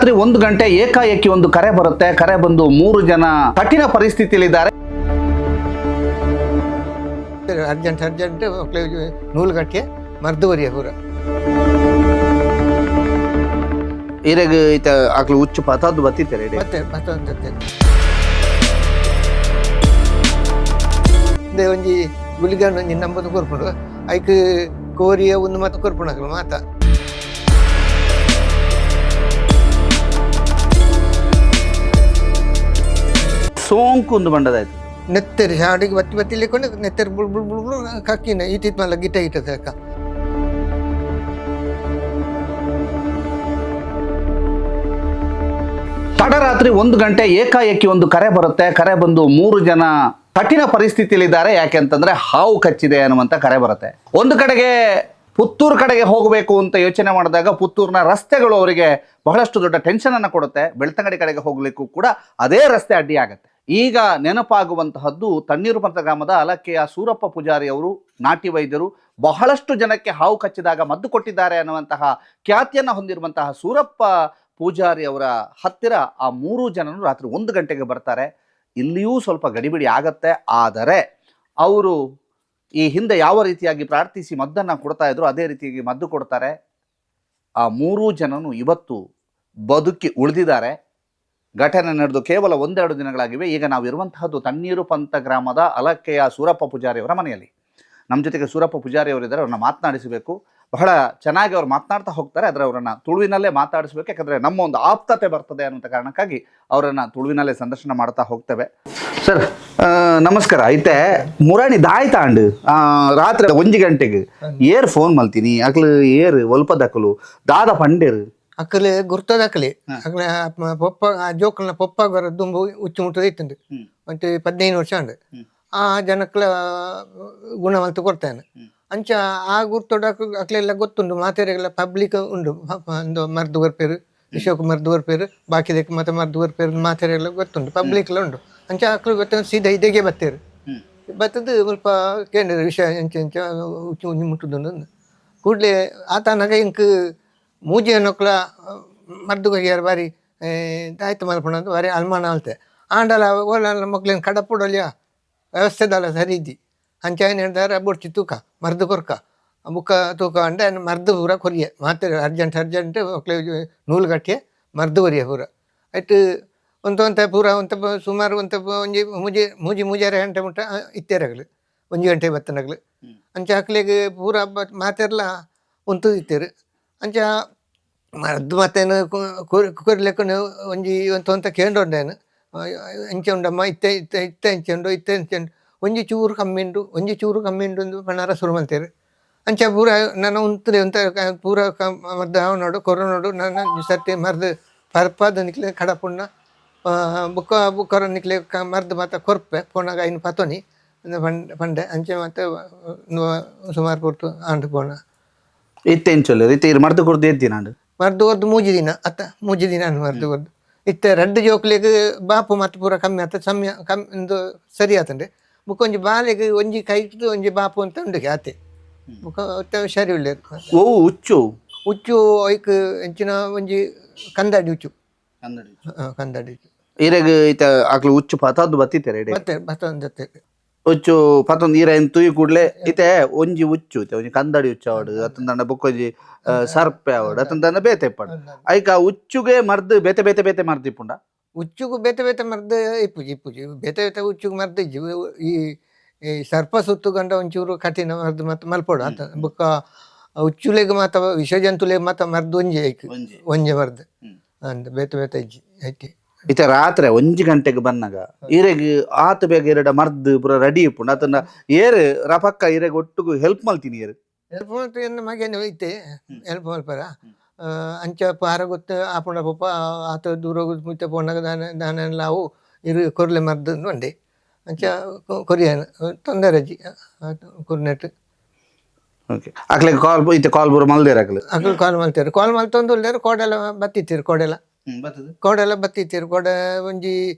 ತಡರಾತ್ರಿ 1 ಗಂಟೆ ಏಕಾಏಕಿ ಒಂದು ಕರೆ ಬರುತ್ತೆ. ಕರೆ ಬಂದು 3 ಜನ ಕಠಿಣ ಪರಿಸ್ಥಿತಿಯಲ್ಲಿದ್ದಾರೆ. ಅರ್ಜೆಂಟ್ ಅರ್ಜೆಂಟ್ ನೂಲು ಕಟ್ಟಿ ಮರ್ದು ಬರಿಯ ಪೂರ. ಇರೆಗ್ ಈತ ಆಕ್ಲು ಹುಚ್ಚು ಪತದ್ದು ಬತ್ತಿತ್ತಾರೆ. ಮತ್ತೆ ಮತ್ತೆ ಒಂಜಿ ಗುಳಿಗಾಂಡ್ ಒಂಜಿ ನಂಬದು ಕೊರ್ಪುಂಡು ಐಕ್ ಕೋರಿಯ ಒಂದು ಮಾತ ಕೊರ್ಪುಂಡು ಅಕ್ಲು ಮಾತ. ಸೋಂಕು ಒಂದು ಬಂಡದಾಯ್ತು. ನೆತ್ತೆರ್ ಶಾಡಿಗೆ ಬತ್ತಿ ಬತ್ತಿ ಕೊಂಡು ನೆತ್ತೆರ್ ಬುಳ್ ಬುಳ್ ಬುಳ್ ಬುಳ್ ಕಕ್ಕಿನ ಈತಿತ್ ಮಲ್ಲ ಗಿಟ ಇಟ್ಟದ ಅಕ್ಕ. ತಡರಾತ್ರಿ 1 ಗಂಟೆ ಏಕಾಏಕಿ ಒಂದು ಕರೆ ಬರುತ್ತೆ. ಕರೆ ಬಂದು 3 ಜನ ಕಠಿಣ ಪರಿಸ್ಥಿತಿಯಲ್ಲಿದ್ದಾರೆ. ಯಾಕೆ ಅಂತಂದ್ರೆ ಹಾವು ಕಚ್ಚಿದೆ ಅನ್ನುವಂಥ ಕರೆ ಬರುತ್ತೆ. ಒಂದು ಕಡೆಗೆ ಪುತ್ತೂರು ಕಡೆಗೆ ಹೋಗಬೇಕು ಅಂತ ಯೋಚನೆ ಮಾಡಿದಾಗ ಪುತ್ತೂರಿನ ರಸ್ತೆಗಳು ಅವರಿಗೆ ಬಹಳಷ್ಟು ದೊಡ್ಡ ಟೆನ್ಷನ್ ಅನ್ನು ಕೊಡುತ್ತೆ. ಬೆಳ್ತಂಗಡಿ ಕಡೆಗೆ ಹೋಗ್ಲಿಕ್ಕೂ ಕೂಡ ಅದೇ ರಸ್ತೆ ಅಡ್ಡಿ ಆಗುತ್ತೆ. ಈಗ ನೆನಪಾಗುವಂತಹದ್ದು ತಣ್ಣೀರುಪಂತ ಗ್ರಾಮದ ಅಲಕ್ಕೆಯ ಸೂರಪ್ಪ ಪೂಜಾರಿ ಅವರು, ನಾಟಿ ವೈದ್ಯರು, ಬಹಳಷ್ಟು ಜನಕ್ಕೆ ಹಾವು ಕಚ್ಚಿದಾಗ ಮದ್ದು ಕೊಟ್ಟಿದ್ದಾರೆ ಅನ್ನುವಂತಹ ಖ್ಯಾತಿಯನ್ನು ಹೊಂದಿರುವಂತಹ ಸೂರಪ್ಪ ಪೂಜಾರಿ ಅವರ ಹತ್ತಿರ ಆ 3 ಜನರು ರಾತ್ರಿ 1 ಗಂಟೆಗೆ ಬರ್ತಾರೆ. ಇಲ್ಲಿಯೂ ಸ್ವಲ್ಪ ಗಡಿಬಿಡಿ ಆಗತ್ತೆ. ಆದರೆ ಅವರು ಈ ಹಿಂದೆ ಯಾವ ರೀತಿಯಾಗಿ ಪ್ರಾರ್ಥಿಸಿ ಮದ್ದನ್ನು ಕೊಡ್ತಾ ಇದ್ರು ಅದೇ ರೀತಿಯಾಗಿ ಮದ್ದು ಕೊಡ್ತಾರೆ. ಆ 3 ಜನನು ಇವತ್ತು ಬದುಕಿ ಉಳಿದಿದ್ದಾರೆ. ಘಟನೆ ನಡೆದು ಕೇವಲ 1-2 ದಿನಗಳಾಗಿವೆ. ಈಗ ನಾವು ಇರುವಂತಹದ್ದು ತಣ್ಣೀರುಪಂತ ಗ್ರಾಮದ ಅಲಕ್ಕೆಯ ಸೂರಪ್ಪ ಪೂಜಾರಿ ಅವರ ಮನೆಯಲ್ಲಿ. ನಮ್ಮ ಜೊತೆಗೆ ಸೂರಪ್ಪ ಪೂಜಾರಿ ಅವರಿದ್ದಾರೆ, ಅವ್ರನ್ನ ಮಾತನಾಡಿಸಬೇಕು. ಬಹಳ ಚೆನ್ನಾಗಿ ಅವ್ರು ಮಾತನಾಡ್ತಾ ಹೋಗ್ತಾರೆ. ಆದರೆ ಅವರನ್ನು ತುಳುವಿನಲ್ಲೇ ಮಾತಾಡಿಸ್ಬೇಕು, ಯಾಕಂದರೆ ನಮ್ಮ ಒಂದು ಆಪ್ತತೆ ಬರ್ತದೆ ಅನ್ನುವಂಥ ಕಾರಣಕ್ಕಾಗಿ ಅವರನ್ನು ತುಳುವಿನಲ್ಲೇ ಸಂದರ್ಶನ ಮಾಡ್ತಾ ಹೋಗ್ತೇವೆ. ಸರ್ ನಮಸ್ಕಾರ. ಐತೆ ಮುರಾಣಿ ದಾಯ್ತಾಂಡ್ ರಾತ್ರಿ 1 ಗಂಟೆಗೆ ಏರ್ ಫೋನ್ ಮಲ್ತೀನಿ ಅಕ್ಲು ಏರ್ ಒಲ್ಪದಕಲು ದಾದ ಪಂಡೇರು ಅಕ್ಕಲೆ ಗುರ್ತದ ಅಕ್ಕಲೆ ಅಕ್ಲೆ ಪೊಪ್ಪ ಆ ಜೋಕಲ್ನ ಪೊಪ್ಪ ದುಂಬು ಉಚ್ಚು ಮುಟ್ಟು ಇತ್ತುಂಡು ಮತ್ತೆ 15 ವರ್ಷ ಅಂಡು ಆ ಜನಕ್ಲ ಗುಣ ಮಲ್ತು ಕೊಡ್ತಾನೆ. ಅಂಚ ಆ ಗುರ್ತೋಡ ಅಕ್ಲೆಲ್ಲ ಗೊತ್ತುಂಡು, ಮಾತೆರೆಗೆಲ್ಲ ಪಬ್ಲಿಕ್ ಉಂಡು. ಒಂದು ಮರ್ದು ಬರ್ಪೇರು ವಿಶ್ವಕ್ಕೆ ಮರ್ದು ಬರ್ಪೇರು ಬಾಕಿದಕ್ಕೆ ಮತ್ತೆ ಮರ್ದು ಬರ್ಪೇರು ಮಾತೆರೆಲ್ಲ ಗೊತ್ತುಂಡು, ಪಬ್ಲಿಕ್ ಎಲ್ಲ ಉಂಡು. ಅಂಚ ಅಕ್ಲು ಗೊತ್ತ ಸೀದಾ ಇದೆಗೆ ಬತ್ತೇರು ಬತ್ತದು ಸ್ವಲ್ಪ ಕೇಂದ್ರ ವಿಷಯ ಅಂಚ ಅಂಚ ಉಚ್ಚು ಉಂಜಿ ಮುಟ್ಟುದುಂಡು. ಕೂಡಲೇ ಆತನಾಗ ಇಂಕ್ ಮೂಜಿ ಅನ್ನೋಕ್ಲ ಮರ್ದು ಕೊರಿಯಾರ ಬಾರಿ ದಾಯ್ತು ಮಲ್ಪಣ ಬಾರಿ ಅನುಮಾನ ಅಲ್ತೆ. ಆಂಡಲ ಓಲ ಮಕ್ಳಿನ ಕಡಪುಡಲಿಯ ವ್ಯವಸ್ಥೆದಲ್ಲ ಸರಿ ಇದ್ದಿ. ಅಂಚ ಏನು ಹೇಳ್ತಾರೆ ಬೊಡ್ಚಿ ತೂಕ ಮರ್ದು ಕೊರ್ಕ ಬುಕ್ಕ ತೂಕ ಅಂಡೆ ಮರ್ದು ಪೂರ ಕೊರಿಯ ಮಾತ್ರ ಅರ್ಜೆಂಟ್ ಅರ್ಜೆಂಟ್ ಮಕ್ಳಿಗೆ ನೂಲು ಕಟ್ಟಿ ಮರ್ದು ಕೊರಿಯ ಪೂರ ಆಯ್ತು. ಒಂತ ಒಂತ ಪೂರ ಒಂತ ಸುಮಾರು ಒಂತ ಒಂಜಿ ಮೂಜಿ ಮೂಜಿ ಮೂಜಾರೆ ಗಂಟೆ ಮುಟ್ಟ ಇತ್ತೇರಗಲು 1 ಗಂಟೆ ಬತ್ತನಗಲು. ಅಂಚ ಅಕ್ಲೆಗ್ ಪೂರ ಮಾತೆರ್ಲ ಉಂತು ಇತ್ತೇರು. ಅಂಚ ಮರ್ದು ಮತ್ತೇನು ಕೊರ್ಲೆಕ್ಕನು ಒಂಜಿ ಒಂತ ಒಂತ ಕೇಂಡೊಂಡೇನು ಅಂಚೆ ಉಂಡಮ್ಮ ಇತ್ತೆ ಇತ್ತೆ ಇತ್ತೆ ಅಂಚೆ ಉಂಡು ಇತ್ತೆ ಅಂಚೆ ಉಂಡು ಒಂಜಿ ಚೂರು ಕಮ್ಮಿ ಉಂಡು ಒಂಜಿ ಚೂರು ಕಮ್ಮಿ ಉಂಡು ಒಂದು ಪಣಾರ ಶುರು ಮಲ್ತೇರು. ಅಂಚ ಪೂರ ನನ್ನ ಉಂತುದೆ ಉಂತ ಪೂರ ಮರ್ದು ಅವ್ ನೋಡು ಕೊರ ನೋಡು ನನ್ನ ಸರ್ತಿ ಮರ್ದು ಪರ್ಪಾದ ನಿಕ್ಲೆ ಕಡಪುಣ್ಣ ಬುಕ್ಕ ಬುಕ್ಕರ ನಿಕ್ಲೆ ಮರ್ದು ಮಾತ ಕೊರ್ಪೆ ಪೋನಾಗ ಐನು ಪತೋನಿ ಪಂಡೆ ಅಂಚೆ ಮತ್ತೆ ಸುಮಾರು ಪೊರ್ತು ಆಂಡ್ ಪೋಣ. ಇತ್ತೆ ಇಂಚೊಲ್ಲೆ ಇತ್ತೆ ಇರು ಮರ್ದು ಕೊರ್ದು ಎದ್ದಿ ನಾನು ಮರ್ದು ಕೊರ್ದು ಮೂಜಿ ದಿನ ಅತ್ತ ಮೂಜಿ ದಿನ ಮರ್ದು ಕೊರ್ದು ಇತ್ತೆ ರಡ್ಡು ಜೋಕ್ಲೆಗ್ ಬಾಪು ಮತ್ತೆ ಪೂರ ಕಮ್ಮಿ ಆತ ಸಮ್ಯ ಕಮ್ಮಿ ಒಂದು ಸರಿ ಆತಂಡೆ. ಬುಕ್ಕ ಒಂಜಿ ಬಾಲೆಗ್ ಒಂಜಿ ಕೈಟ್ ಒಂಜಿ ಬಾಪು ಅಂತ ಉಂಡು ಆತೆ ಬುಕ್ಕ ಸರಿ ಉಳ್ಳೇರು. ಓ ಹುಚ್ಚು ಉಚ್ಚು ಐಕ್ ಎಂಚಿನ ಒಂಜಿ ಕಂದಾಡಿ ಉಚ್ಚು ಕಂದಾಡಿ ಉಚ್ಚು. ಇರೆಗ್ ಈತ ಆಕ್ಲು ಹುಚ್ಚು ಪತದ್ದು ಬತ್ತಿತ್ತಾರೆ. ಮತ್ತೆ ಬತ್ತೊಂದು ಹುಚ್ಚು ಪತ್ತೊಂದು ಈರ ತುಯಿ ಕೂಡ್ಲೆ ಇತ್ತೆ ಒಂಜಿ ಹುಚ್ಚು ಇತ್ತೆ ಒಂಜಿ ಕಂದಡಿ ಹುಚ್ಚು ಆವಡು ಅತ್ತಂದಂಡ ಬೊಕ್ಕೊಂಜಿ ಸರ್ಪೆ ಆವಡು ಅತ್ತಂದಂಡ ಬೇತೆ ಇಪ್ಪಡು ಐಕ ಹುಚ್ಚುಗೆ ಮರ್ದು ಬೇತೆ ಬೇತೆ ಬೇತೆ ಮರ್ದು ಇಪ್ಪುಂಡ. ಉಚ್ಚುಗು ಬೇತೆ ಬೇತೆ ಮರ್ದು ಇಪ್ಪುಜಿ ಇಪ್ಪುಜಿ ಬೇತೆ ಬೇತೆ ಉಚ್ಚುಗು ಮರ್ದು ಇಜ್ಜಿ. ಈ ಈ ಸರ್ಪ ಸುತ್ತು ಗಂಡ ಒಂಚೂರು ಕಠಿಣ ಮರ್ದು ಮತ್ತೆ ಮಲ್ಪೊಡು ಆತ. ಬೊಕ್ಕ ಉಚ್ಚುಲೆಗ್ ಮಾತ ವಿಷ ಜಂತುಲೆಗ್ ಮಾತ ಮರ್ದು ಒಂಜಿ ಐಕ್ ಒಂಜಿ ಮರ್ದು ಅಂದ್ ಬೇತೆ ಬೇತೆ ಇಜ್ಜಿ ಐಕೆ. ಇತ್ತೆ ರಾತ್ರಿ 1 ಗಂಟೆಗೆ ಬನ್ನಾಗ ಈರೆಗ್ ಆತ ಬೇಗ ಎರಡ ಮರ್ದು ಪೂರ ರೆಡಿ ಇಪ್ಪುಂಡು ಅತನ ಏರು ರಪಕ್ಕ ಈರೆಗ್ ಒಟ್ಟುಗು ಹೆಲ್ಪ್ ಮಲ್ತೀನಿ ಏರು. ಹೆಲ್ಪ್ ಮಲ್ತು ಎನ್ನ ಮಗೇನು ಇತ್ತೆ ಹೆಲ್ಪ್ ಮಲ್ಪರ ಅಂಚ ಪಾರ ಗೊತ್ತ ಆಪುಂಡ ಪೊಪ್ಪ ಆತ ದೂರ ಮುತ್ತೆ ಪೋನಾಗ ದಾನ ದಾನೆಲ್ಲ ಅವು ಇರು ಕೊರ್ಲೆ ಮರ್ದು ಒಂಡೆ ಅಂಚ ಕೊರಿಯನ್ ತೊಂದರೆ ಅಜ್ಜಿ ಕೊರ್ನೆಟ್. ಓಕೆ ಅಕ್ಲೆಗ್ ಕಾಲ್ ಇತ್ತೆ ಕಾಲ್ ಪೂರ ಮಲ್ದೇರ್ ಅಕ್ಲು. ಅಕ್ಲು ಕಾಲ್ ಮಲ್ತೇರು ಕಾಲ್ ಮಲ್ತೊಂದು ಉಲ್ಲೇರು ಕೋಡೆಲ್ಲ ಬತ್ತಿತ್ತೀರು ಕೋಡೆಲ್ಲ ಕೋಡೆಲ್ಲ ಬತ್ತಿತ್ತೀರು ಕೋಡೆ ಒಂಜಿ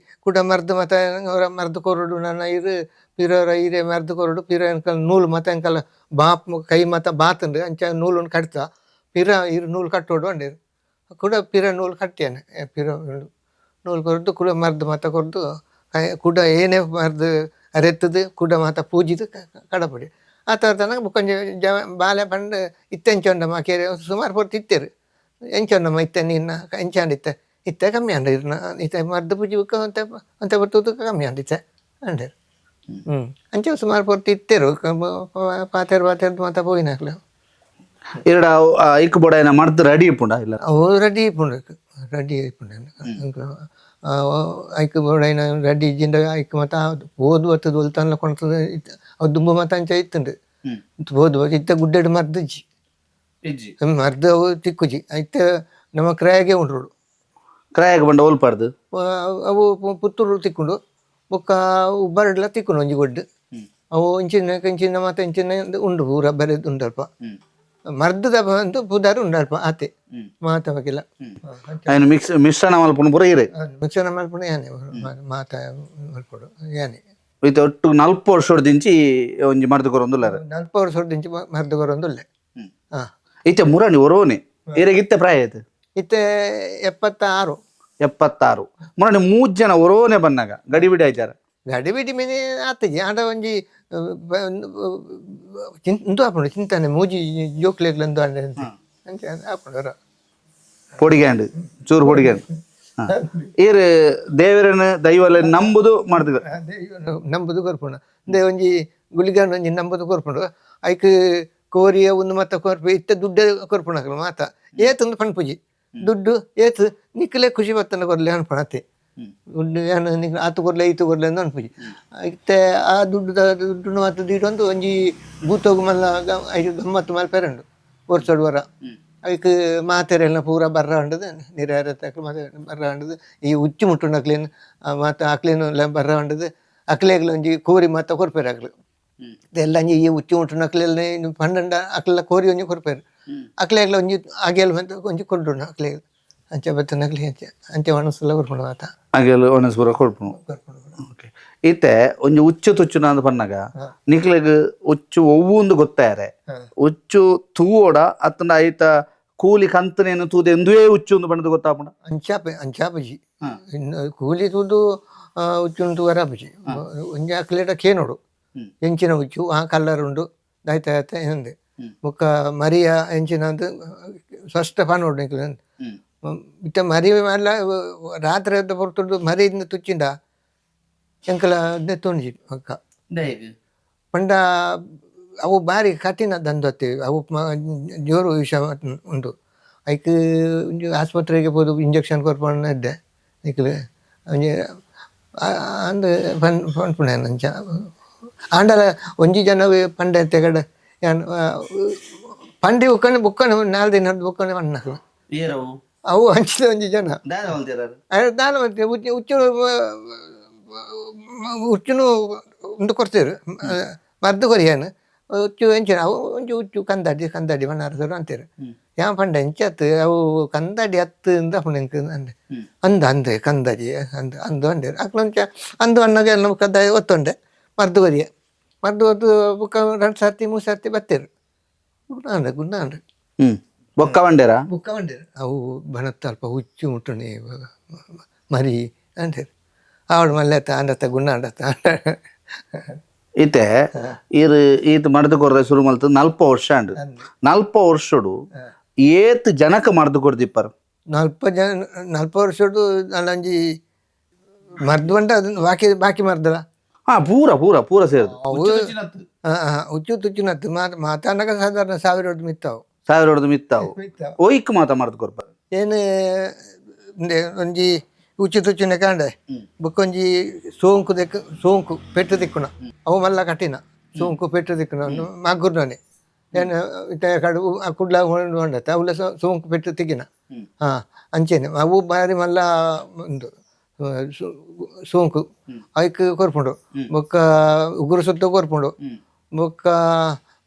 ಕುಡ ಮರ್ದು ಮತ್ತ ಅವರ ಮರ್ದು ಕೊರಡು ನನ್ನ ಇರು ಪಿರೋರ ಇರೆ ಮರ್ದು ಕೊರಡು ಪಿರ ಎಂಕಲ್ ನೂಲು ಮತ್ತ ಎಂಕಲ್ ಬಾಪ್ ಕೈ ಮತ್ತ ಬಾತುಂಡು ಅಂಚ ನೂಲನ್ನು ಕಟ್ತ ಪಿರ ಇರು ನೂಲು ಕಟ್ಟೋಡು ಅಂಡೇರು. ಕುಡ ಪಿರ ನೂಲು ಕಟ್ಟಿಯಾನೆ ಪಿರ ನೂಲು ಕೊರ್ದು ಕುಡ ಮರ್ದ್ ಮಾತ ಕೊರ್ದು ಕುಡ ಏನೇ ಮರ್ದ್ ಅರೆತ್ತದು ಕುಡ ಮಾತ ಪೂಜಿದು ಕಡಪಡಿ ಆ ಥರ ತನಕ ಬೊಕ್ಕೊಂಜಿ ಜ ಬಾಲೆ ಪಂಡ ಇತ್ತೆ ಎಂಚ ಉಂಡಮ್ಮ ಕೇರೆ ಸುಮಾರು ಪೊರ್ತು ಇತ್ತೆರು ಎಂಚ ಉಂಡಮ್ಮ ಇತ್ತೆ ನಿನ್ನ ಎಂಚ ಆಂಡ್ ಇತ್ತೆ ಇತ್ತೆ ಕಮ್ಮಿ ಆಂಡ್ ಇರ್ನ ಇತ್ತೆ ಮರ್ದ್ ಪೂಜಿ ಬೊಕ್ಕ ಒಂತೆ ಒಂತೆ ಪೊರ್ತು ಕಮ್ಮಿ ಆಂಡ್ ಇತ್ತೆ ಅಂಡೆರ್. ಅಂಚ ಸುಮಾರು ಪೊರ್ತು ಇತ್ತೆರು ಪಾತೆರ್ ಪಾತೆರ್ ಮಾತ ಪೋಯಿನಕ್ಲು. ಇರಡ ಇಕ್ ಬೋಡಾಯಿನ ಮರ್ದ್ ರೆಡಿ ಇಪ್ಪುಂಡ ಇಲ್ಲ? ಅವು ರೆಡಿ ಇಪ್ಪುಂಡು, ರೆಡಿ ಇಪ್ಪುಂಡು. ಐಕ್ ಬೋಡಾಯಿನ ರೆಡಿ ಇಜ್ಜಿಂಡ ಐಕ್ ಮಾತ ಪೋದು ಬತ್ತುದು ಒಲ್ತನ್ಲ ಕೊನತುದು ಅವು ದುಂಬು ಮಾತ ಅಂಚ ಇತ್ತುಂಡು. ಪೋದು ಇತ್ತೆ ಗುಡ್ಡೆಡ್ ಮರ್ದ್ ಇಜ್ಜಿ. ಇಜ್ಜಿ. ಮರ್ದ್ ಅವು ತಿಕ್ಕುಜಿ. ಇತ್ತೆ ನಮ್ಮ ಕ್ರಯಗೆ ಉಂಡು. ಕ್ರಾಯಗ್ ಬಂಡ ಓಲ್ಪಾರ್ದು? ಅವು ಪುತ್ತೂರು ತಿಕ್ಕುಂಡು, ಬೊಕ್ಕ ಉಬ್ಬರಡ್ಲ ತಿಕ್ಕುಂಡು ಒಂಜಿ ಗೊಡ್ಡು. ಅವು ಇಂಚಿನ ಇಂಚಿನ ಮಾತ ಇಂಚಿನ ಉಂಡು ಪೂರ ಬರೆದು ಉಂಡು ಅಲ್ಪ. ಮರ್ದದ ಒಂದು ಪುದಾರ್ ಉಂಡು ಅಲ್ಪ ಆತೆ ಮಾತ ಬಗೆಲ. ఆయన ಮಿಕ್ಸ್ ಮಿಶ್ರಣ ಮಲ್ಪುನ ಪೂರ ಇರೆ? ಮಿಕ್ಸರ್ ಮಲ್ಪುನ ಯಾನೆ, ಮಾತ ಮಲ್ಪೊಡು ಯಾನೆ. ಇತ್ತೆ ಒಟ್ಟು 40 ವರ್ಷದಿಂಚಿ ಒಂಜಿ ಮರ್ದ್ ಕೊರೊಂದುಲ್ಲೆರ್. 40 ವರ್ಷದಿಂಚಿ ಮರ್ದ್ ಕೊರೊಂದುಲ್ಲೆ. ಹಾ. ಇತ್ತೆ ಮುರಣಿ ಒರೋನೆ ಇರೆಗ್ ಇತ್ತೆ ಪ್ರಾಯ ಆಯ್ತು? ಇತ್ತೆ 76. 76. ಮುರಣಿ ಮೂಜ್ ಜನ ಒರೋನೆ ಬನ್ನಾಗ ಗಡಿಬಿಡಿ ಆಯ್ತಾರ? ಗಡಿಬಿಡಿ ಮೀನೆ ಆತಜಿ. ಆಂಡ ಒಂಜಿ ಉಂದು ಆಪುಂಡು ಚಿಂತನೆ, ಮೂಜಿ ಜೋಕ್ಲೆಗ್ಲ ಉಂದು ಆಂಡ ಅಂಚ ಆಪುಂಡು. ಪೊಡಿಗ್ಯಾಂಡ್ ಚೂರು ಪೊಡಿಗ್ಯಾಂಡ್ ಈರ್ ದೇವರನ್ನ ದೈವಲ ನಂಬುದು ಮಾಡ್ತಿದ್ರು? ನಂಬುದು ಕೊರ್ಪುಂಡು. ಇಂದೆ ಒಂಜಿ ಗುಳಿಗಾಂಡ್ ಒಂಜಿ ನಂಬುದು ಕೊರ್ಪುಂಡು. ಐಕ್ ಕೋರಿಯ ಒಂದು ಮಾತ ಕೊರ್ಪು. ಇತ್ತೆ ದುಡ್ಡು ಕೊರ್ಪುಂಡು ಅಕ್ಲು ಮಾತ. ಏತುಂದು ಪನ್ಪುಜಿ, ದುಡ್ಡು ಏತ್ ನಿಕ್ಲೆ ಖುಷಿ ಬತ್ತನ ಕೊರ್ಲೆ ಅನ್ಪುಣತೆ. ದುಡ್ಡು ಏನು ನಿಕ್ಲೆ ಆತು ಕೊರ್ಲೆ ಈತು ಕೊರ್ಲೆ ಅಂದ್ ಅನ್ಪುಜಿ. ಇತ್ತೆ ಆ ದುಡ್ಡು ದುಡ್ಡು ಮಾತ ದೀಡೊಂದು ಒಂಜಿ ಭೂತೋಗು ಮಲ್ಲ ಐಕ್ ಗಮ್ಮತ್ತು ಮಲ್ಪೆರುಂಡು ವರ್ಷಡ್ ವರ. ಐಕ್ ಮಾತೆರೆಲ್ಲ ಪೂರ ಬರ್ರ ಉಂಡದು, ನಿರಾರತಕ್ಲು ಮಾತೆ ಬರ್ರ ಉಂಡದು. ಈ ಉಚ್ಚು ಮುಟ್ಟುನಕ್ಲೇನು ಮಾತ ಅಕ್ಲೇನು ಬರ್ರ ಉಂಡದು. ಅಕ್ಲೆಗ್ಲ ಒಂಜಿ ಕೋರಿ ಮಾತ ಕೊರ್ಪೆರ್ ಅಕ್ಲು ಎಲ್ಲ. ಈ ಉಚ್ಚು ಮುಟ್ಟುನಕ್ಲೆಲ್ಲ ಪಂಡಂಡ ಅಕ್ಲೆಲ್ಲ ಕೋರಿ ಒಂಜಿ ಕೊರ್ಪೆರ್. ಅಕ್ಲೆಗ್ಲ ಒಂಜಿ ಅಗೆಲ್ ಮಂತ ಒಂಜಿ ಕೊಡ್ಡುಂಡು ಅಕ್ಲೆಗ್. ಅಂಚ ಬತ್ತನಕ್ಲೆ ಅಂಚ ಅಂಚ ಒಣಸುಲ ಕೊರ್ಪುಂಡು ಮಾತ. ಅಗೆಲ್ ಒಣಸ್ ಪೂರ ಕೊರ್ಪುಂಡು. ಕೊರ್ಪುಂಡು. ಓಕೆ, ಇತ್ತೆ ಒಂಜಿ ಉಚ್ಚು ತುಚ್ಚುನ ಅಂದ್ ಪನ್ನಗ ನಿಕ್ಲೆಗ್ ಉಚ್ಚು ಒವ್ವುಂದು ಗೊತ್ತಾಯರೆ? ಉಚ್ಚು ತೂವೋಡ ಅತ್ತಂಡ ಐತ ಕೂಲಿ ಕಂತನೇನು ತೂದೆ ಎಂದುವೇ ಉಚ್ಚು ಒಂದು ಬಣ್ಣದ ಗೊತ್ತಾಪುಂಡ? ಅಂಚಾಪ ಅಂಚಾಪುಜಿ. ಇನ್ನು ಕೂಲಿ ತೂದು ಉಚ್ಚುಂದು ವರಾಪುಜಿ. ಒಂಜಿ ಅಕ್ಲೇಟ ಕೇನೋಡು, ಎಂಚಿನ ಉಚ್ಚು, ಆ ಕಲ್ಲರ್ ಉಂಡು ದಾಯ್ತ ಆಯ್ತ ಎಂದೆ. ಬೊಕ್ಕ ಮರಿಯ ಎಂಚಿನ ಅಂದ್ ಸ್ಪಷ್ಟ ಪನೋಡು ನಿಕ್ಲೆ. ಇತ್ತೆ ಮರಿ ಮಲ್ಲ ರಾತ್ರಿ ಹೊತ್ತು ಪೊರ್ತುಡು ಮರಿ ತುಚ್ಚಿಂಡ ಎಂಕಲ ತೊಂಜಿ ಬೊಕ್ಕ ಪಂಡ ಅವು ಬಾರಿ ಕಠಿಣ ದಂಧತೆ ಅವು, ಜೋರು ವಿಷ ಉಂಟು. ಐಕ್ ಒಂಜಿ ಆಸ್ಪತ್ರೆಗೆ ಪೋದು ಇಂಜೆಕ್ಷನ್ ಕೊರ್ಪುನ ಇದ್ದೆ ನಿಕ್ಲೆ ಒಂಜಿ ಅಂದ್ ಪನ್ ಪನ್ಪುಣೆ ಅಂಚ. ಆಂಡಲ ಒಂಜಿ ಜನ ಪಂಡೆ ತೆಗಡ ಯಾನ್ ಪಂಡಿ ಬುಕ್ಕನೆ ಬುಕ್ಕನೆ 4 ದಿನ ಬುಕ್ಕನೆ ಪಣ್ಣಕ್ಲು. ಅವು ಅಂಚಿದ ಒಂಜಿ ಜನ ದಾನ ಮತ್ತೆ ಉಚ್ಚು ಉಚ್ಚು ಉಚ್ಚುನು ಉಂದು ಕೊರ್ತೆರ್ ಮದ್ದು ಕೊರಿಯಾನ ಉಚ್ಚು ಎಂಚಿನ ಅವು ಒಂಜಿ ಉಚ್ಚು ಕಂದಾಡಿ ಕಂದಾಡಿ ಮಣ್ಣಾರಸರು ಅಂತೀರು. ಯಾನ್ ಪಂಡ ಎಂಚತ್ ಅವು ಕಂದಾಡಿ ಅತ್ತು ಅಂದ ಎಂಕ್ ಅಂದೆ. ಅಂದ ಅಂದೆ ಕಂದಾಡಿ ಅಂದ್ ಅಂದು ಅಂದೇರು ಅಕ್ಲಂಚ. ಅಂದು ಅನ್ನಾಗ ಎಲ್ಲ ಕದ್ದಾಯ ಒತ್ತೊಂಡೆ ಮದ್ದು ಕೊರಿಯ. ಮದ್ದು ಒತ್ತು ಬುಕ್ಕ 2 ಸರ್ತಿ 3 ಸರ್ತಿ ಬತ್ತೇರು. ಗುಣ ಗುಣ ಅಂಡ್. ಬೊಕ್ಕ ಬಂಡೇರಾ? ಬುಕ್ಕ ಬಂಡೇರು. ಅವು ಬನತ್ತ ಅಲ್ಪ ಹುಚ್ಚು ಮುಟ್ಟುಣಿ ಮರಿ ಅಂಡೇರು. ಆವಡ್ ಮಲ್ಲೆತ್ತ ಅಂಡತ್ತ ಗುಣ ಅಂಡತ್ತ. ಇತ್ತೆ ಈರ್ ಈತ್ ಮರ್ದ್ ಕೊರ್ರೆ ಶುರು ಮಲ್ತು 40 ವರ್ಷ ಅಂಡ್. 40 ವರ್ಷಡು ಏತ್ ಜನಕ ಮರ್ದ್ ಕೊರ್ದಿಪ್ಪರ್? 40 ಜನ, 40 ವರ್ಷದ್ದು ನಾಲಂಜಿ ಮರ್ದು ಬಂಡ ಅದು ಬಾಕಿ ಬಾಕಿ ಮರ್ದಲ. ಹಾ, ಪೂರ ಪೂರ ಪೂರ ಸೇರ್ದು. ಅವು ಹುಚ್ಚು ತುಚ್ಚುನತ್ತು ಮಾತಾನಕ ಸಾಧಾರಣ 1000 ಮಿತ್ತಾವು. 1000 ಮಿತ್ತಾವು. ಒಯ್ಕ್ ಮಾತ ಮರ್ದ್ ಕೊರ್ಪರ್? ಏನು ಇಂದೆ ಒಂಜಿ ಉಚ್ಚು ತುಚ್ಚುನ ಕಾಂಡೆ, ಬೊಕ್ಕೊಂಜಿ ಸೋಂಕು ದೆಕ್ ಸೋಂಕು ಪೆಟ್ಟು ತಿಕ್ಕುನ. ಅವು ಮಲ್ಲ ಕಠಿಣ ಸೋಂಕು ಪೆಟ್ಟು ತಿಕ್ಕುನ ಮಗ್ಗುರ್ನನೆ. ಏನು ಇತ್ತೆ ಕಡು ಕುಡ್ಲ ಹೊಂಡತ್ತ ಅವುಲ ಸೋಂಕು ಪೆಟ್ಟು ತಿಕ್ಕಿನ. ಹಾ, ಅಂಚೆನೆ ಅವು ಬಾರಿ ಮಲ್ಲ ಉಂದು ಸೋಂಕು ಐಕ್ ಕೊರ್ಪುಂಡು. ಬೊಕ್ಕ ಉಗುರು ಸುತ್ತ ಕೊರ್ಪುಂಡು. ಬೊಕ್ಕ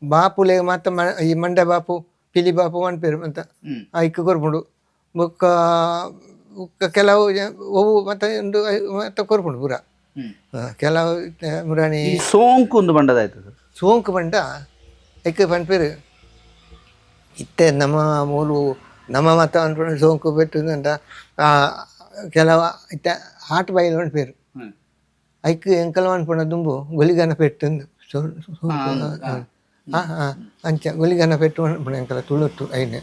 ಬಾಪುಲೆ ಮಾತ ಈ ಮಂಡೆ ಬಾಪು ಪಿಲಿ ಬಾಪು ಪನ್ಪೆರ್ ಅಂತ ಐಕ್ ಕೊರ್ಪುಂಡು. ಬೊಕ್ಕ ಬೊಕ್ಕ ಕೆಲವು ಒವು ಮತ್ತೆ ಉಂಡು ಮತ್ತೆ ಕೊರ್ಪುಂಡು ಪೂರ. ಕೆಲವು ಇತ್ತೆ ಮುರಾಣಿ. ಈ ಸೋಂಕು ಒಂದು ಬಂಡದಾಯ್ತು. ಸೋಂಕು ಪಂಡ ಐಕ್ ಪನ್ಪೆರ್ ಇತ್ತೆ ನಮ್ಮ ಮೂಲು. ನಮ್ಮ ಮತ ಅನ್ಪುಣ ಸೋಂಕು ಪೆಟ್ಟುಂಡ ಕೆಲವು ಇತ್ತೆ ಹಾಟ್ ಬೈಲ್ ಪನ್ಪೆರ್. ಐಕ್ ಎಂಕಲ್ ಮನ್ಪುನ ದುಂಬು ಗುಲಿಗನ ಪೆಟ್ಟುಂದು ಸೋಂಕು. ಅಂಚ ಗುಲಿಗನ ಪೆಟ್ಟು ಮನ್ಪುನ ಎಂಕಲ ತುಳುಟ್ಟು ಐನೆ.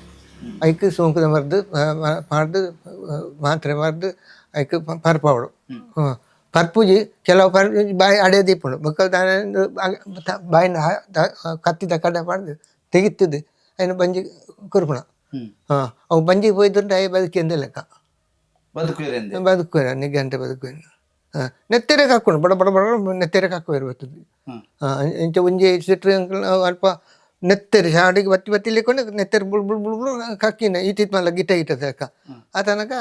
ಐಕ್ ಸೋಂಕುದ ಮರ್ದ್ ಪಾಡ್ದು ಮಾತ್ರೆ ಮರ್ದ್ ಐಕ್ ಪರ್ಪಾವೊಡು. ಪರ್ಪುಜಿ ಕೆಲವು ಪರ್ ಬಾಯಿ ಅಡೆ ದೀಪುಂಡು. ಬೊಕ್ಕ ದಾನೆ ಬಾಯಿನ ಕತ್ತಿದ ಕಡೆ ಪಾಡ್ದು ತೆಗಿತ್ತದು ಐನ ಬಂಜಿ ಕೊರ್ಪುಣ. ಅವು ಬಂಜಿಗೆ ಪೋಯ್ದುಂಡು ಅಯ್ಯ ಬದುಕಿಂದ ಲೆಕ್ಕ. ಬದುಕುವೆರೆಂದೆ? ಬದುಕುವೆರ್, ನಿಗಂಟೆ ಬದುಕುವೆರ್. ನೆತ್ತೆರೆ ಕಕ್ಕುಂಡು, ಬಡ ಬಡ ಬಡ ನೆತ್ತೆರೆ ಕಕ್ಕುವೆರ್ ಬತ್ತುದು. ಇಂಚ ಒಂಜಿ ಸಿಟ್ರು ಅಲ್ಪ ನೆತ್ತೆರ್ ಶಾಡಿಗೆ ಬತ್ತಿ ಬತ್ತಿ ಲೆಕ್ಕೊಂಡು ನೆತ್ತೆರ್ ಬುಳ್ ಬುಳ್ ಬುಳ್ ಬುಳ್ ಕಕ್ಕಿನ ಈತಿತ್ ಮಲ್ಲ ಗಿಟ ಗಿಟ ಲೆಕ್ಕ. ಆ ತನಕ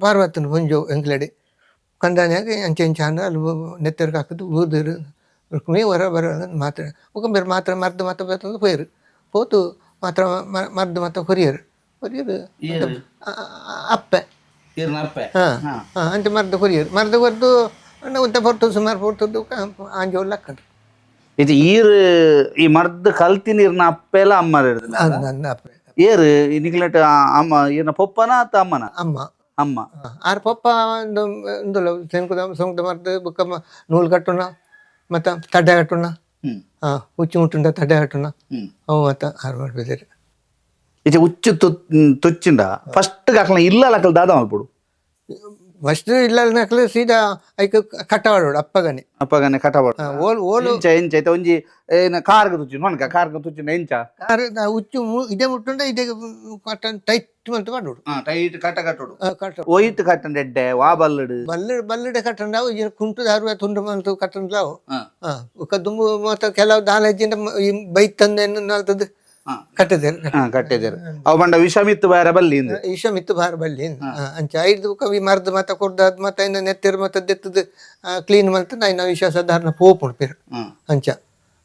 ಪಾರ್ವತನ ಒಂಜೋ ಎಂಕ್ಲೆಡೆ ಕಂದಾನ್ಯಾಗ ಅಂಚೆ ಇಂಚ ಆಂಡ ಅಲ್ಲಿ ನೆತ್ತೆರ್ ಕಕ್ಕುದು ಊರ್ದಿರು ರುಕ್ಮಿ ಹೊರ ಬರ ಮಾತ್ರ ಬೊಕ ಬೇರೆ ಮಾತ್ರ ಮರ್ದ್ ಮಾತ ಬತ್ತೊಂದು ಪೋಯೆರ್. ಪೋತು ಮಾತ್ರ ಮರ್ದ್ ಮಾತ ಕೊರಿಯೆರ್ ಕೊರಿಯೆರ್. ಏರ್? ಅಪ್ಪೆ. ಈರ್ನ ಅಪ್ಪೆ? ಅಂಚ ಮರ್ದ್ ಕೊರಿಯೆರ್. ಮರ್ದ್ ಕೊರ್ದು ಒಂತೆ ಪೊರ್ತು ಸುಮಾರು ಪೊರ್ತುದು ಆಂಜೋವು ಲಕ್ಕಂಡು. ಇದು ಈರ್ ಈ ಮರ್ದ್ ಕಲ್ತಿನ ಈರ್ನ ಅಪ್ಪೆಲ ಅಮ್ಮರ್? ನನ್ನ ಅಪ್ಪೆ. ಏರ್ ನಿಕ್ಲೆಟ್ ಅಮ್ಮ ಈರ್ನ ಪೊಪ್ಪನ ಅತ್ತ ಅಮ್ಮನ? ಅಮ್ಮ. ಅಮ್ಮ. ಆರ್ ಪೊಪ್ಪ ಒಂದು ಉಂದುಲ್ಲ ಸೆಂಕುದ ಸೋಂಕುದ ಮರ್ದ್ ಬೊಕ್ಕ ನೂಲು ಕಟ್ಟುನ ಮತ್ತು ತಡ್ಡೆ ಕಟ್ಟುನ. ಉಚ್ಚು ಮುಟ್ಟುಂಡ ತಡ್ಡೆ ಕಟ್ಟುನ. ಅವು ಮಾತ ಆರ್ ಮಾಡ್ಬಿದ್ದೀರಿ. ಇತ್ತೆ ಉಚ್ಚು ತುಚ್ಚಿಂಡ ಫಸ್ಟ್ ಅಕ್ಲ ಇಲ್ಲ ಅಕ್ಲ ದಾದ ಮಲ್ಪೊಡು? ಫಸ್ಟ್ ಇಲ್ಲ ನಕಲು ಸೀದಾ ಐಕ್ ಕಟ್ಟವಾಡೋಡು ಅಪ್ಪಗನೆ. ಅಪ್ಪಗನೆ ಕಟಬಾಡು. ಓಲ್ ಓಲು. ಎಂಚ ಎಂಚ ಇತ್ತೆ ಒಂಜಿ ಏನ ಕಾರ್ಗ್ ತುಚ್ಚಿನ ಮನ್ಕ ಕಾರ್ಗ್ ತುಚ್ಚಿಂಡ ಎಂಚ? ಕಾರ್ ಉಚ್ಚು ಇದೇ ಮುಟ್ಟುಂಡ ಇದೇ ಕಟ್ಟ ಟೈಟ್ ಮಂತ್ ಮಾಡೋಡು. ಟೈಟ್ ಕಟ ಕಟ್ಟೋಡು. ಕಟ್ಟ. ಒಯ್ತು ಕಟ್ಟಂಡ ಎಡ್ಡೆ ವಾ ಬಲ್ಲಡು? ಬಲ್ಲು ಬಲ್ಲುಡೆ ಕಟ್ಟಂಡ ಅವು ಕುಂಟು ದಾರು ತುಂಡು ಮಂತು ಕಟ್ಟಂಡ್ಲ ಅವು. ಬೊಕ್ಕ ದುಂಬು ಮಾತ ಕೆಲವು ದಾಲ ಇಜ್ಜಿಂಡ ಈ ಬೈತಂದು ನಲ್ತದ್ದು ಕಟ್ಟದೇರು. ಕಟ್ಟಿದ್ದೇರು. ಅವು ಬಂಡ ವಿಷಮಿತ್ತು ಬೇರೆ ಬಲ್ಲಿ ಇಂದು. ವಿಷ ಮಿತ್ತು ಬಾರ ಬಲ್ಲಿ. ಅಂಚ ಐದು ಬೊಕ್ಕ ಈ ಮರ್ದ್ ಮಾತ ಕೊರ್ದು ಅದ್ ಮಾತ ಇನ್ನ ನೆತ್ತೆರ್ ಮಾತ ದೆತ್ತದು ಕ್ಲೀನ್ ಮಲ್ತು ಐನ ವಿಷ ಸಾಧಾರಣ ಪೋಪುಂಡು ಪಿರ. ಅಂಚ